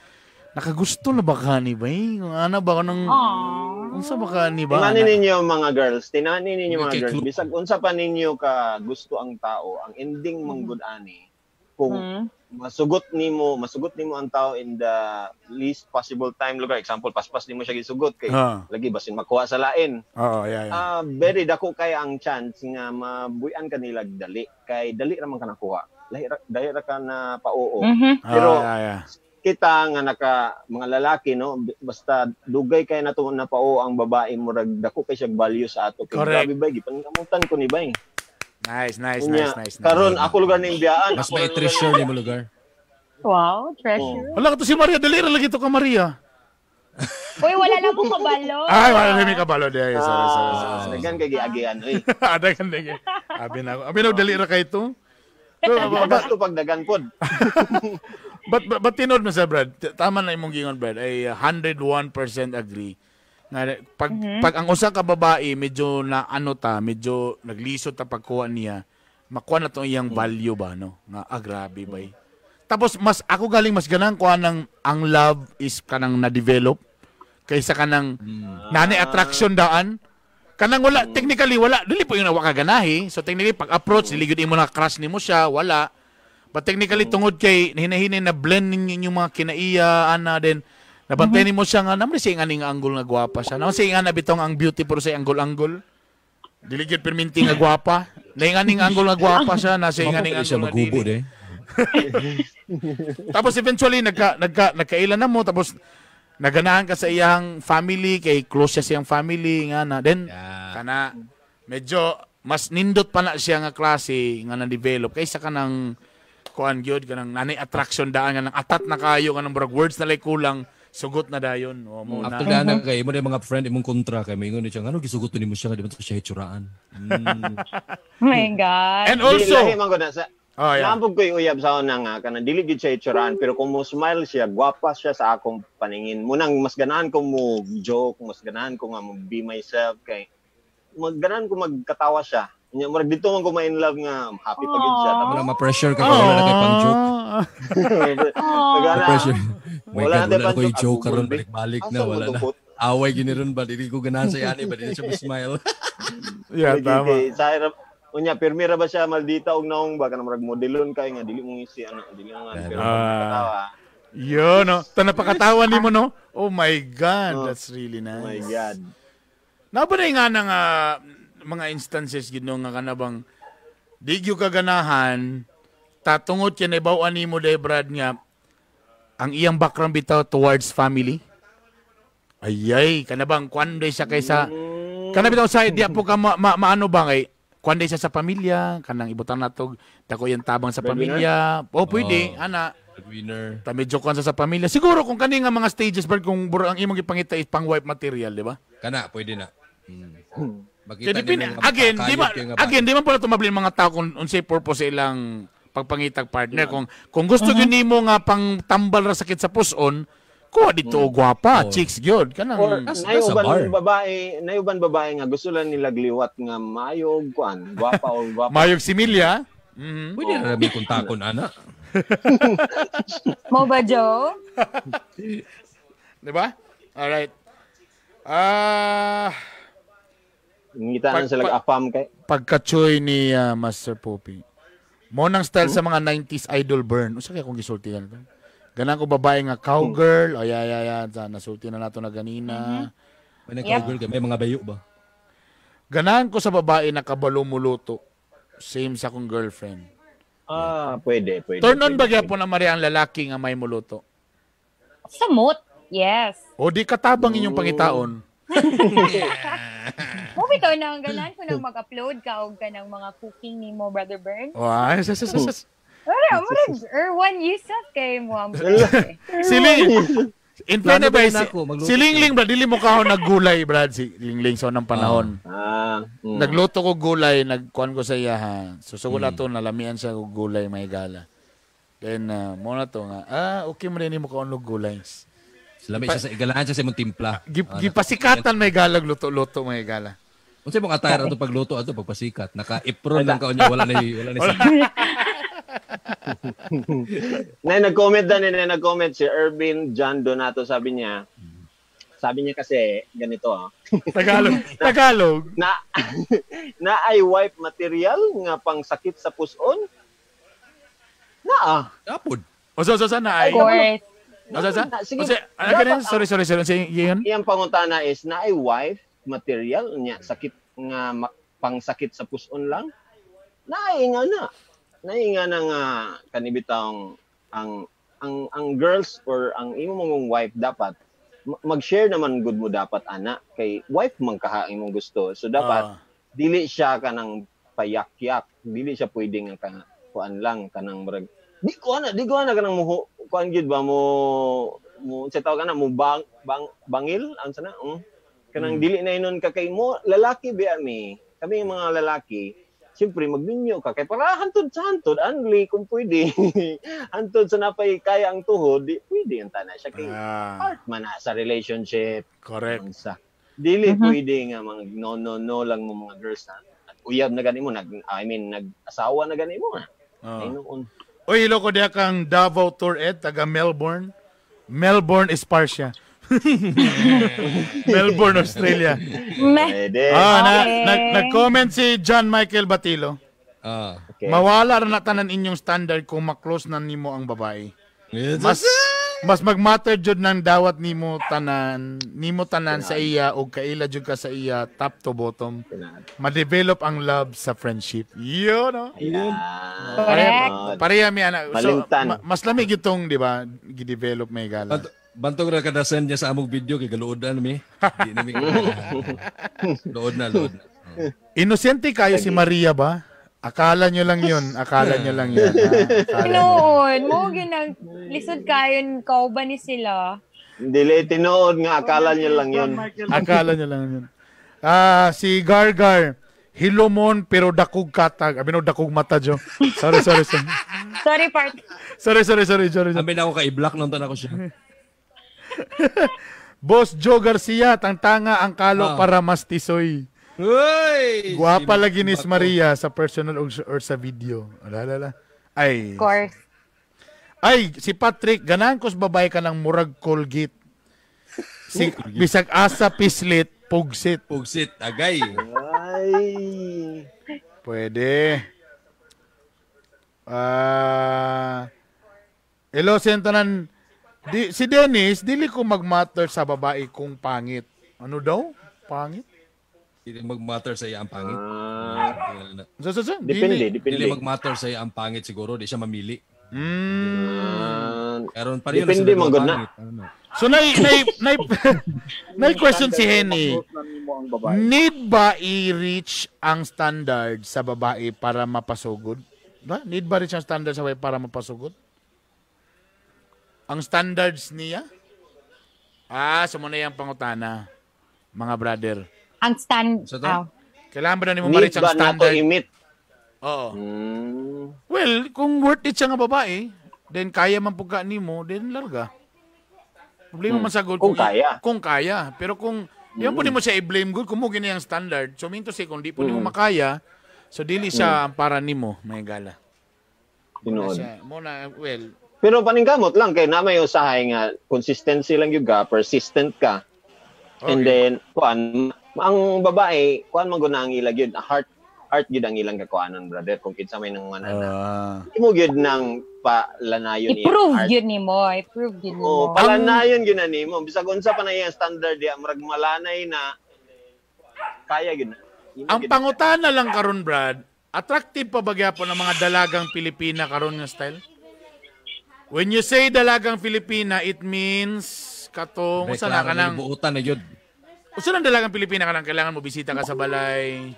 nakagusto na ba ka ni bay kung ana ba kanang Aww. unsa ba ka ni ba Tinani ana? ninyo mga girls, tinani ninyo mga Okay, girls, clue. bisag unsa pa ninyo ka gusto ang tao, ang ending manggod ani kung masugot nimo ang tao in the least possible time lugar. Example, paspas nimo siya gisugot kay Ah. lagi basin makuha sa lain. Oo, yeah, yeah. Ah, very dako kay ang chance nga mabuyan ka nila dali kay dali ra man ka nakuha. Dali ra ka na pauo. Pero Ah, yeah, yeah. kita nga naka mga lalaki no basta dugay kay nato na pauo ang babae murag dako kay siya value sa ato. Kay Correct. grabe bay gipangamutan ko ni bay. Nice, nice, Unya, nice, nice, nice. Karon ako lugar ning biyaan. Mas ako may lugar treasure ni mo lugar. Wow, treasure. Wala ka to si Maria, dali ra lagi to ka Maria. Uy, wala lang mo kabalo. Ay, wala na may kabalo di. Ay, sorry, sorry, sorry. Ah, daghan kay giagian oy. Adagan lagi. Abi na ako. Abi na dali ra kay to. Pero, Gasto pag dagan pod. But tinod mo sa Brad, tama na imong gingon Brad, ay 101% agree. Nga pag pag ang usa ka babae medyo na ano ta, medyo naglisod ta pagkuha niya, makuha na tong iyang value ba no? Nga ah, grabe bay. Tapos mas ako galing mas ganang ko anang ang love is kanang na-develop kaysa kanang nanay attraction daan. Kanang wala technically wala dili po yung nawa ka ganahi. So technically pag approach dili gyud imo na crush nimo siya, wala. But technically tungod kay hinahinay na blend ninyo inyong mga kinaiya ana then nabantay nimo siya nga naman siya nga angle nga gwapa siya. Naman siya nga bitong ang beauty pero sa angle-angle. Dili gyud perminti nga gwapa. Nainganing angle nga gwapa siya na siya nganing siya angle nga maghubo dili. de. Tapos eventually nagkailan na mo tapos naganahan ka sa iyang family kay close siya sa iyang family nga na then kana medyo mas nindot pa na siya nga klase nga na-develop kaysa kanang kuan gyud kanang nanay attraction daan nga nang atat na kayo kanang murag words na lay kulang sugot na dayon o mo na. After na kay imo na mga friend imong kontra kay maingon ni siya ngano gisugot nimo siya nga di man to siya hitsuraan. Oh my God. And also Dili, lahi man ko na sa oh, yeah. Naambog ko yung uyab sa una nga kanang dili gyud siya itsuraan pero kung mo smile siya, gwapa siya sa akong paningin. Munang mas ganahan ko mo joke, mas ganahan ko nga mo be myself kay magganahan ko magkatawa siya. Nya murag dito man ko ma-in love nga happy pa gyud siya. Wala ma-pressure ka wala na kay pang joke. Nagana. Pressure. My Wala God, na wala na ko pang joke joke. karon balik-balik na Asa wala mo na. to, Away gini ron ba dili ko ganahan sa yani ba dili siya mo-smile. Yeah, Lagi tama. kay sa unya pirmi ra ba siya maldita og naong ba kanang murag modelon kay nga dili mo ngisi ano dili nga pero katawa. Yun, no. Ta napakatawa nimo no. Oh my God, Oh. that's really nice. Oh my God. Nabunay nga ng mga instances gid no nga kanabang di gyud ka ganahan tatungod kay nabaw-an nimo day Brad nga ang iyang background bitaw towards family. Ayay, kanabang kuan day siya kaysa kana bitaw sa di po ka maano ba kay kuan day siya sa pamilya kanang ibutang natog dako iyang tabang sa Breadwinner? pamilya. O pwede Oh. ana. Winner. Ta medyo kuan sa pamilya. Siguro kung kani nga mga stages Brad kung ang imong gipangita is pang wife material, di ba? Kana pwede na. Makita Kaya depende, nimo nga again, di ba, makakayod kayo nga again, di man pala tumabli mga tao kung unsay purpose sa ilang pagpangitag partner. Kung gusto gyud nimo nga pang tambal ra sakit sa puson, kuha dito og gwapa, Oh. chicks gyud Or kanang Nasa- nasa bar. nayuban babae, nayuban babae nga gusto lang nila gliwat nga maayo og kuan, gwapa or gwapa. mayog similya. Mhm. Pwede na rami kontakon ana. Mo ba, Joe? Di ba? Alright. Ngita na sila afam kay. Pagka-choy ni Master Poppy. Mo nang style sa mga 90s idol burn. Usa kay akong gisulti ganito. Ganang ko babae nga cowgirl. Ay, ay, ay, ay. Nasulti na nato na ganina. May nag-cowgirl kay may mga bayo ba? Ganahan ko sa babae na kabalo muluto. Same sa akong girlfriend. Ah, pwede, pwede. Turn on pwede, ba gyapon na Maria ang lalaki nga may muluto? Samot. Yes. O di katabang inyong pangitaon. Mo bitaw na ang ganahan ko nang mag-upload ka og kanang mga cooking nimo, Brother Bern. Oh, ay, sas, sas, sas. Ora, murag Erwan Yusuf kay mo ang Siling. In Plano fairness ba, ba yun ako? Magluto si Lingling, Brad, dili mo kahon naggulay, Brad. Si Lingling sa unang panahon. Ah, Nagluto ko gulay, nagkuan ko sa iya ha. Susugo na to, nalamian siya og gulay may gala. Then, mo na to nga, okay mo rin mo kaon og gulay. Lami siya sa igalahan siya sa imong timpla. Gipasikatan may galag luto-luto may gala. Unsay mong attire ato pagluto ato pagpasikat? Naka-apron lang ka unya wala na wala na. Nay nag-comment dan, nay nag-comment si Ervin John Donato, sabi niya kasi ganito ah. Tagalog. Tagalog. Na na ay wife material nga pang sakit sa puson. Na Tapod. O so, so, na ay. Of course. O so, so, Na, sige. o so, ano ganun? Sorry, sorry, sorry. Sige, yun. Iyang pangutana is na ay wife material nya sakit nga pang sakit sa puson lang. Naay nga na. Naay nga na nga kanibitang ang girls or ang imo mong wife dapat mag-share naman good mo dapat ana kay wife man kaha imong gusto. So dapat dili siya kanang payak-yak, dili siya pwede nga ka kuan lang kanang murag di ko ana kanang muho kuan gyud ba mo sa tawag ana mo bang, bang bangil ang sana kanang dili na inon ka kay mo lalaki ba mi kami yung mga lalaki siyempre magminyo ka kay para hantod sa hantod anli kung pwede hantod sa napay kaya ang tuhod di pwede ang tanan siya kay part man na sa relationship. Correct. Sa dili pwede nga mga no no no lang mo mga girls na uyab na gani mo nag I mean nag-asawa na gani mo na. Ay noon. Oy, hello ko diha kang Davao Tour Ed, taga Melbourne. Melbourne, Esparcia. Melbourne, Australia. Pwede. Ah, nag-comment si John Michael Batilo. Okay. Mawala ra na tanan inyong standard kung ma-close na nimo ang babae. Mas magmatter jud nang dawat nimo tanan sa iya og kaila jud ka sa iya top to bottom. Ma-develop ang love sa friendship. Yun, no? Ayan. Correct. Pareha mi ana. So, Malimtan. Mas lamig itong, di ba, gi-develop may gala. Bantog ra kada send niya sa among video kay galuodan mi. Di na mi. Lood na, lood na. Oh. Inosente kayo si Maria ba? Akala nyo lang yun. Akala nyo lang yun. Noon, mo ginang lisod kayon kauban ni sila. Dili tinuod nga akala niya lang yun. Akala nyo lang yun. Ah, si Gargar, hilomon pero dakog katag. Abi no, dakog mata jo. Sorry, sorry, sorry. Sorry part. Sorry, sorry, sorry, sorry. Amin ako ka i-block nung tan ako siya. Boss Joe Garcia, tangtanga ang kalo para mas tisoy. Uy! Guwapa lagi ni Maria sa personal or sa video. Alala. Ay. Of course. Ay, si Patrick, ganahan ko sa babae ka ng murag Colgate. Si, bisag asa pislit, pugsit. Pugsit, agay. Ay. Pwede. Hello, sentanan. Si Dennis, dili ko magmatter sa babae kung pangit. Ano daw? Pangit? Dili magmatter sa iya ang pangit. So, Depende, depende. Dili magmatter sa iya ang pangit siguro, di siya mamili. Karon pa rin Depende man gud na. So nay question si Henny. Need ba i-reach ang standard sa babae para mapasugod? Ba? Need ba reach ang standard sa babae para mapasugod? Ang standards niya? Ah, so muna yung pangutana, mga brother. Ang stand... So, Oh. Kailangan ba na nimo Need ma-reach ang ba na to standard? i-meet? Oo. Well, kung worth it siya nga babae, then kaya man pugka nimo, then larga. Problema man sa good Kung kaya. Kung kaya. Pero kung di mo po nimo siya i-blame good kung mo gini ang standard. So minto si kung di po nimo makaya, so dili siya ang para nimo, may gala. Tinuod. Siya, mo na well, Pero paningkamot lang kay na may usahay nga consistency lang gyud ka, persistent ka. Okay. And then kuan ang babae, kuan man gud na ang ila gyud, heart gyud ang ilang kakuanon, brother, kung kinsa may nang manana. Imo gyud nang palanayon iya I-prove heart. yun ni mo. I-prove yun ni Oh, mo. palanayon gyud na nimo. Bisag unsa pa na iya standard diya, murag malanay na kaya gyud na. Imo Ang gyud. pangutana lang karon, Brad, attractive pa ba gyapon ang mga dalagang Pilipina karon nga style? When you say dalagang Filipina, it means katong usa na kanang buutan na gyud. usa nang dalagang Pilipina kanang kailangan mo bisita ka sa balay.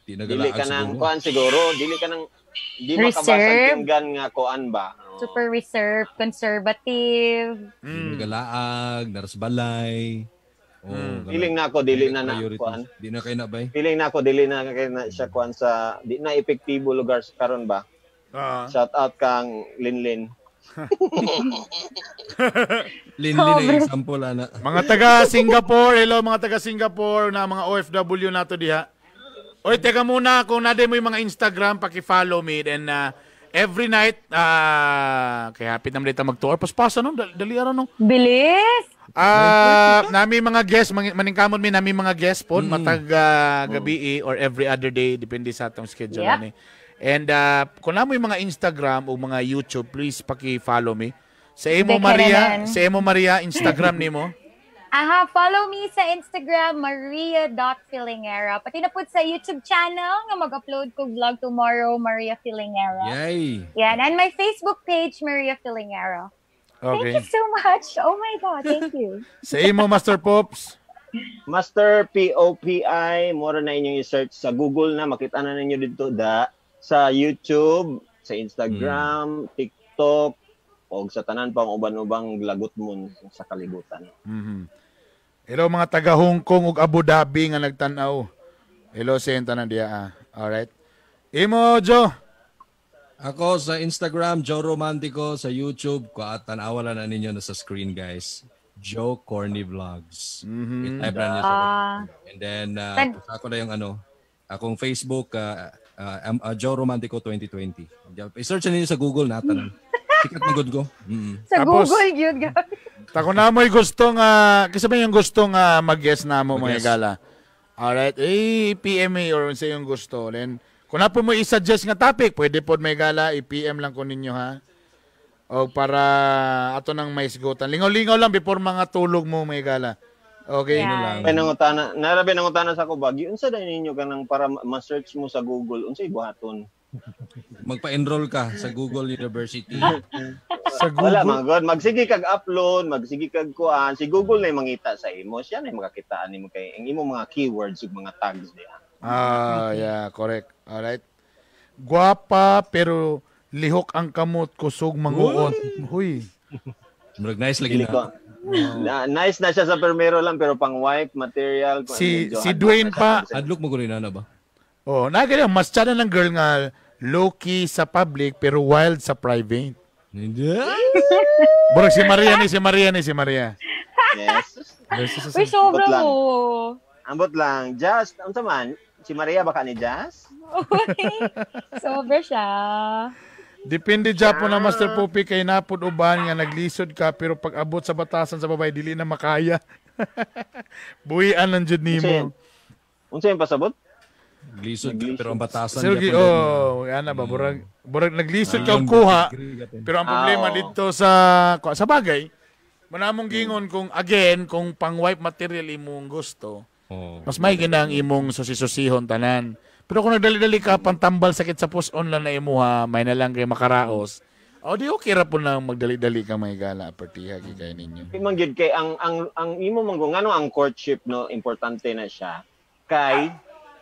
Di na Dili ka galaag nang siguro. kuan siguro, dili ka nang di makabasag Reserve. pinggan nga kuan ba. Oo. Super reserved, conservative. Di na galaag, naras balay. Oh, ganun. Feeling na ako dili na na Priorities. kuan. Di na kay na bay. Feeling na ako dili na kay na siya kuan sa di na epektibo lugar sa karon ba. Shout out kang Linlin. Linlin na example ana. Mga taga Singapore, hello mga taga Singapore na mga OFW nato diha. Oy, teka muna kung naday mo yung mga Instagram, paki-follow me and every night kaya hapit naman dito mag-tour. Paspasa no, dali ara no. Bilis! Nami mga guest, maningkamot mi nami mga guest po matag gabi or every other day depende sa atong schedule Yep. ani. And kung namo yung mga Instagram o mga YouTube, please paki-follow me. Sa Emo Beke Maria, naman. sa Emo Maria Instagram nimo. Aha, follow me sa Instagram, maria.filingera. Pati na po sa YouTube channel nga mag-upload ko vlog tomorrow, Maria Filingera. Yay. Yan, and my Facebook page, Maria Filingera. Thank Okay. you so much. Oh my God, thank you. Sa Emo Master Pops. Master POPI, mura na inyong i-search sa Google na makita na ninyo dito da sa YouTube, sa Instagram, TikTok, o sa tanan pang uban-ubang lagot mon sa kalibutan. Mhm. Hello mga taga Hong Kong ug Abu Dhabi nga nagtan-aw. Hello sa inyong tanan diha. Ah. Alright. Imo Joe. Ako sa Instagram, Joe Romantico. Sa YouTube, ko at tanawa lang na ninyo na sa screen, guys. Joe Corny Vlogs. I-type lang niyo sa And then, ako na yung ano, akong Facebook, Joe Romantico 2020. I-search na ninyo sa Google na tanan. Sikat na good ko. Sa Tapos, Google yun, grabe. Ta kung namoy gusto nga, kasi ba yung gusto nga mag-guest na mo mga Mag-guest. gala. Alright, eh, PMA or unsa yung gusto. Then, kung na po mo i-suggest nga topic, pwede po may gala, i-PM lang ko ninyo ha. O para ato nang may sigutan. Lingaw-lingaw lang before mga tulog mo may gala. Okay. Yeah. May nangutana, narabi nangutana sa ako bagi unsa dai ninyo kanang para ma-search mo sa Google unsay buhaton? Magpa-enroll ka sa Google University. Sa Google. Wala man god, magsige kag upload, magsige kag kuan, si Google na mangita sa imo, siya na makakitaan nimo kay ang imong mga keywords ug mga tags diha. Ah, yeah, correct. Alright. Guwapa pero lihok ang kamot, kusog manguot. Huy. Murag nice lagi Dili na. ko. Nice na siya sa permero lang pero pang wife material kuan, medyo Si hadlok Dwayne na siya pa. sa- Adlock mo ko rin na ba? Oh, na mas tsada ng girl nga low-key sa public pero wild sa private. Hindi. Burag si Maria ni si Maria ni si Maria. Yes. Uy, sobra Ambot lang. mo. Ambot lang. Just unsa man si Maria baka ni Jazz? Uy, sobra siya. Depende Japon na Master Poppy kay napod uban nga naglisod ka pero pag abot sa batasan sa babae dili na makaya. Buhian lang jud nimo. Unsa yung pasabot? Glisod ka, pero ang batasan Sir, gyapon. oh, ana ba burag burag naglisod ka og kuha. Pero ang problema Ah, oo. dito sa sa bagay, manamong gingon kung again kung pang wife material imong gusto, Oh. mas may ginang imong susi-susihon tanan. Pero kung nagdali-dali ka pantambal sakit sa puson lang na imuha, may na lang kay makaraos. O di okay ra po na magdali-dali ka may gala partiha gi kay ninyo. Di man gyud kay ang imo man ngano ang courtship no importante na siya kay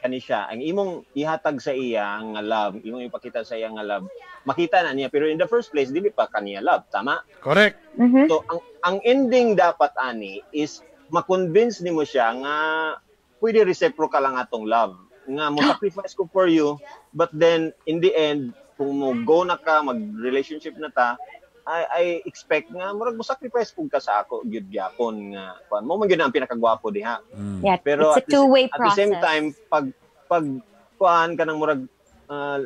kani siya ang imong ihatag sa iya nga love, imong ipakita sa iya nga love, makita na niya pero in the first place dili pa kaniya love, tama? Correct. So ang ending dapat ani is ma-convince nimo siya nga pwede reciprocal lang atong love nga mo sacrifice ko for you but then in the end kung mo go na ka mag relationship na ta I expect nga murag mo sacrifice pug ka sa ako gyud gyapon nga kuan mo man gyud ang pinakagwapo diha Yeah, pero it's a two-way at the process. same time pag kuan ka ng murag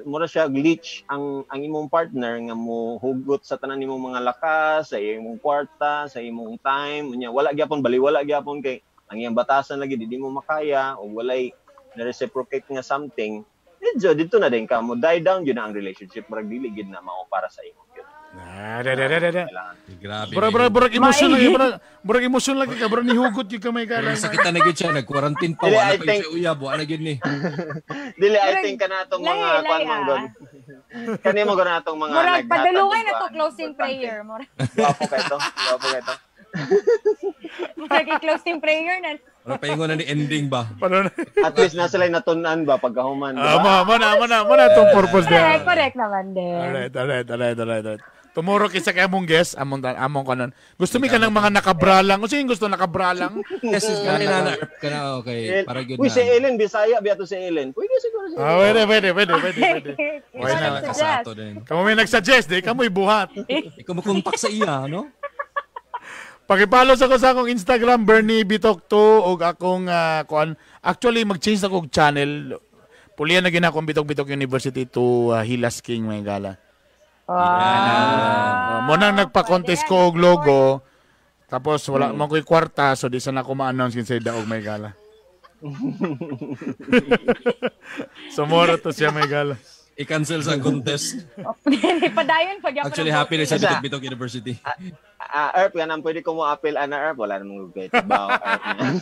mura siya leech ang imong partner nga mo hugot sa tanan nimong mga lakas sa imong kwarta sa imong time unya wala gyapon baliwala gyapon kay ang iyang batasan lagi di mo makaya o walay na reciprocate nga something medyo dito na din ka mo die down yun na ang relationship murag dili gid na mao para sa imo gyud. Ah, da, da, da, da, da. Kailangan. Grabe. Burag burag burag emosyon lagi burag burag emosyon lagi ka burag nihugot gyud ka may gala. Sakitan na gyud siya, nag-quarantine pa Dili, wala I pa yun think- siya uyab, wala gyud ni. Dili I Murag- think kana atong mga lahi, kuan lahi, man ah. gud. Kani mo gud atong mga Murag, naghatag padalungay og na to kuan, closing importante. prayer. Murag, Gwapo kay to. Gwapo kay to. murag i-closing prayer na. Murag paingon na ni ending ba. Paano na? At least nasa lay natunan ba pagkahuman, di Ah, ba? mo na mo na mo na itong purpose Correct, niya. correct naman din. Alright. Tomorrow kinsa kay among guest, among kanon. Gusto mi ka ng mga nakabra lang. Unsa yung gusto nakabra lang? Yes, is kana na kana okay, para gyud Uy, na. si Ellen, Bisaya, biya to si Ellen. Pwede siguro si Ellen. Ah, pwede. Why Ikaw not? nagsuggest. Kasato din. Kamo may nagsuggest, di kamoy buhat. Ikaw mo kontak sa iya, no? Pakipalo sa ko sa akong Instagram Bernie Bitok 2 ug akong kuan. Actually mag-change na kog channel. Pulian na gina akong Bitok Bitok University to Hilas King may gala. Wow. Mo nang nagpa-contest ko og logo. Tapos wala man ko'y kwarta so di sana ko ma-announce kinsay daog may gala. So moro to siya may gala. I-cancel sa contest. Padayon pag yapon Actually, ang happy na siya Kasi- Bitok Bitok University. Ah, Erp, ganun, pwede ko mo appeal, ana, Erp. Wala namang gugay. Baw, Erp.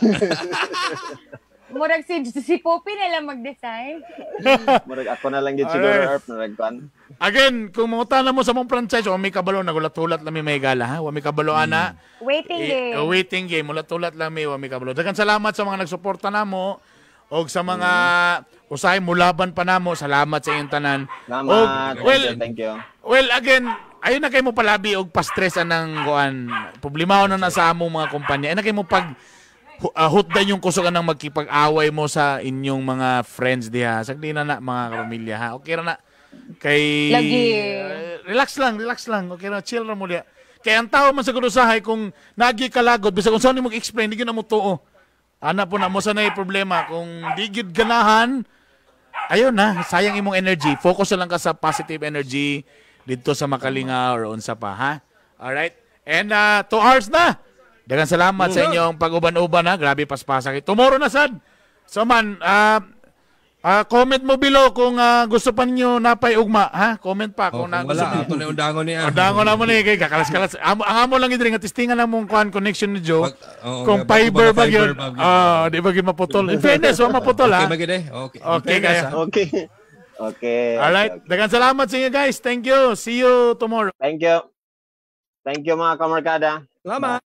Murag si Poppy na lang mag-design. Murag ako na lang gid siguro, Alright. Erp. Murag kuan. Again, kung mangutana mo sa mong franchise, wa may kabalo nagulat-hulat lang mi may gala ha. Wa may kabalo ana. Waiting game. Eh, waiting game, mulat-ulat lang mi wa may kabalo. Daghang salamat sa mga nagsuporta namo og sa mga usahay mulaban pa namo. Salamat sa inyong tanan. Salamat. Og, Thank well, you, thank you. well again, ayun na kayo mo palabi og pa-stress anang kuan. Problema na na sa among mga kumpanya. Ayun na kayo mo pag hutdan yung kusog anang magkipag-away mo sa inyong mga friends diha. Sagdi na na mga kapamilya ha. Okay ra na. Kay Lagi. Relax lang, relax lang. Okay ra, chill ra mo diha. Kay ang tao man sa usahay kung nagi kalagot bisag unsa nimo explain di gyud na mo tuo. Ana po na mo sa nay problema kung di gyud ganahan Ayun na, sayang imong energy. Focus na lang ka sa positive energy dito sa makalinga or unsa pa, ha? Alright? And 2 hours na. Daghang salamat sa inyong pag-uban-uban ha. Grabe paspasa. Tomorrow na sad. So man, comment mo below kung gusto pa ninyo napay ugma, ha? Comment pa Oh, kung na kung gusto wala, niyo. ato na yung dangon niya. Dangon na mo ni kay kakalas-kalas. Amo, ang amo lang gid nga testingan na mong kuan connection ni Joe. Oo, Kung nga, bago fiber ba ba na yun? fiber ba yun? Ah, di ba gyud maputol? In fairness, wa maputol ha. Okay, magid eh. Okay. Okay, In fairness, kaya. ah. Okay. Okay. Alright, Okay. daghang salamat sa inyo guys. Thank you. See you tomorrow. Thank you. Thank you, mga kamarkada. Salamat.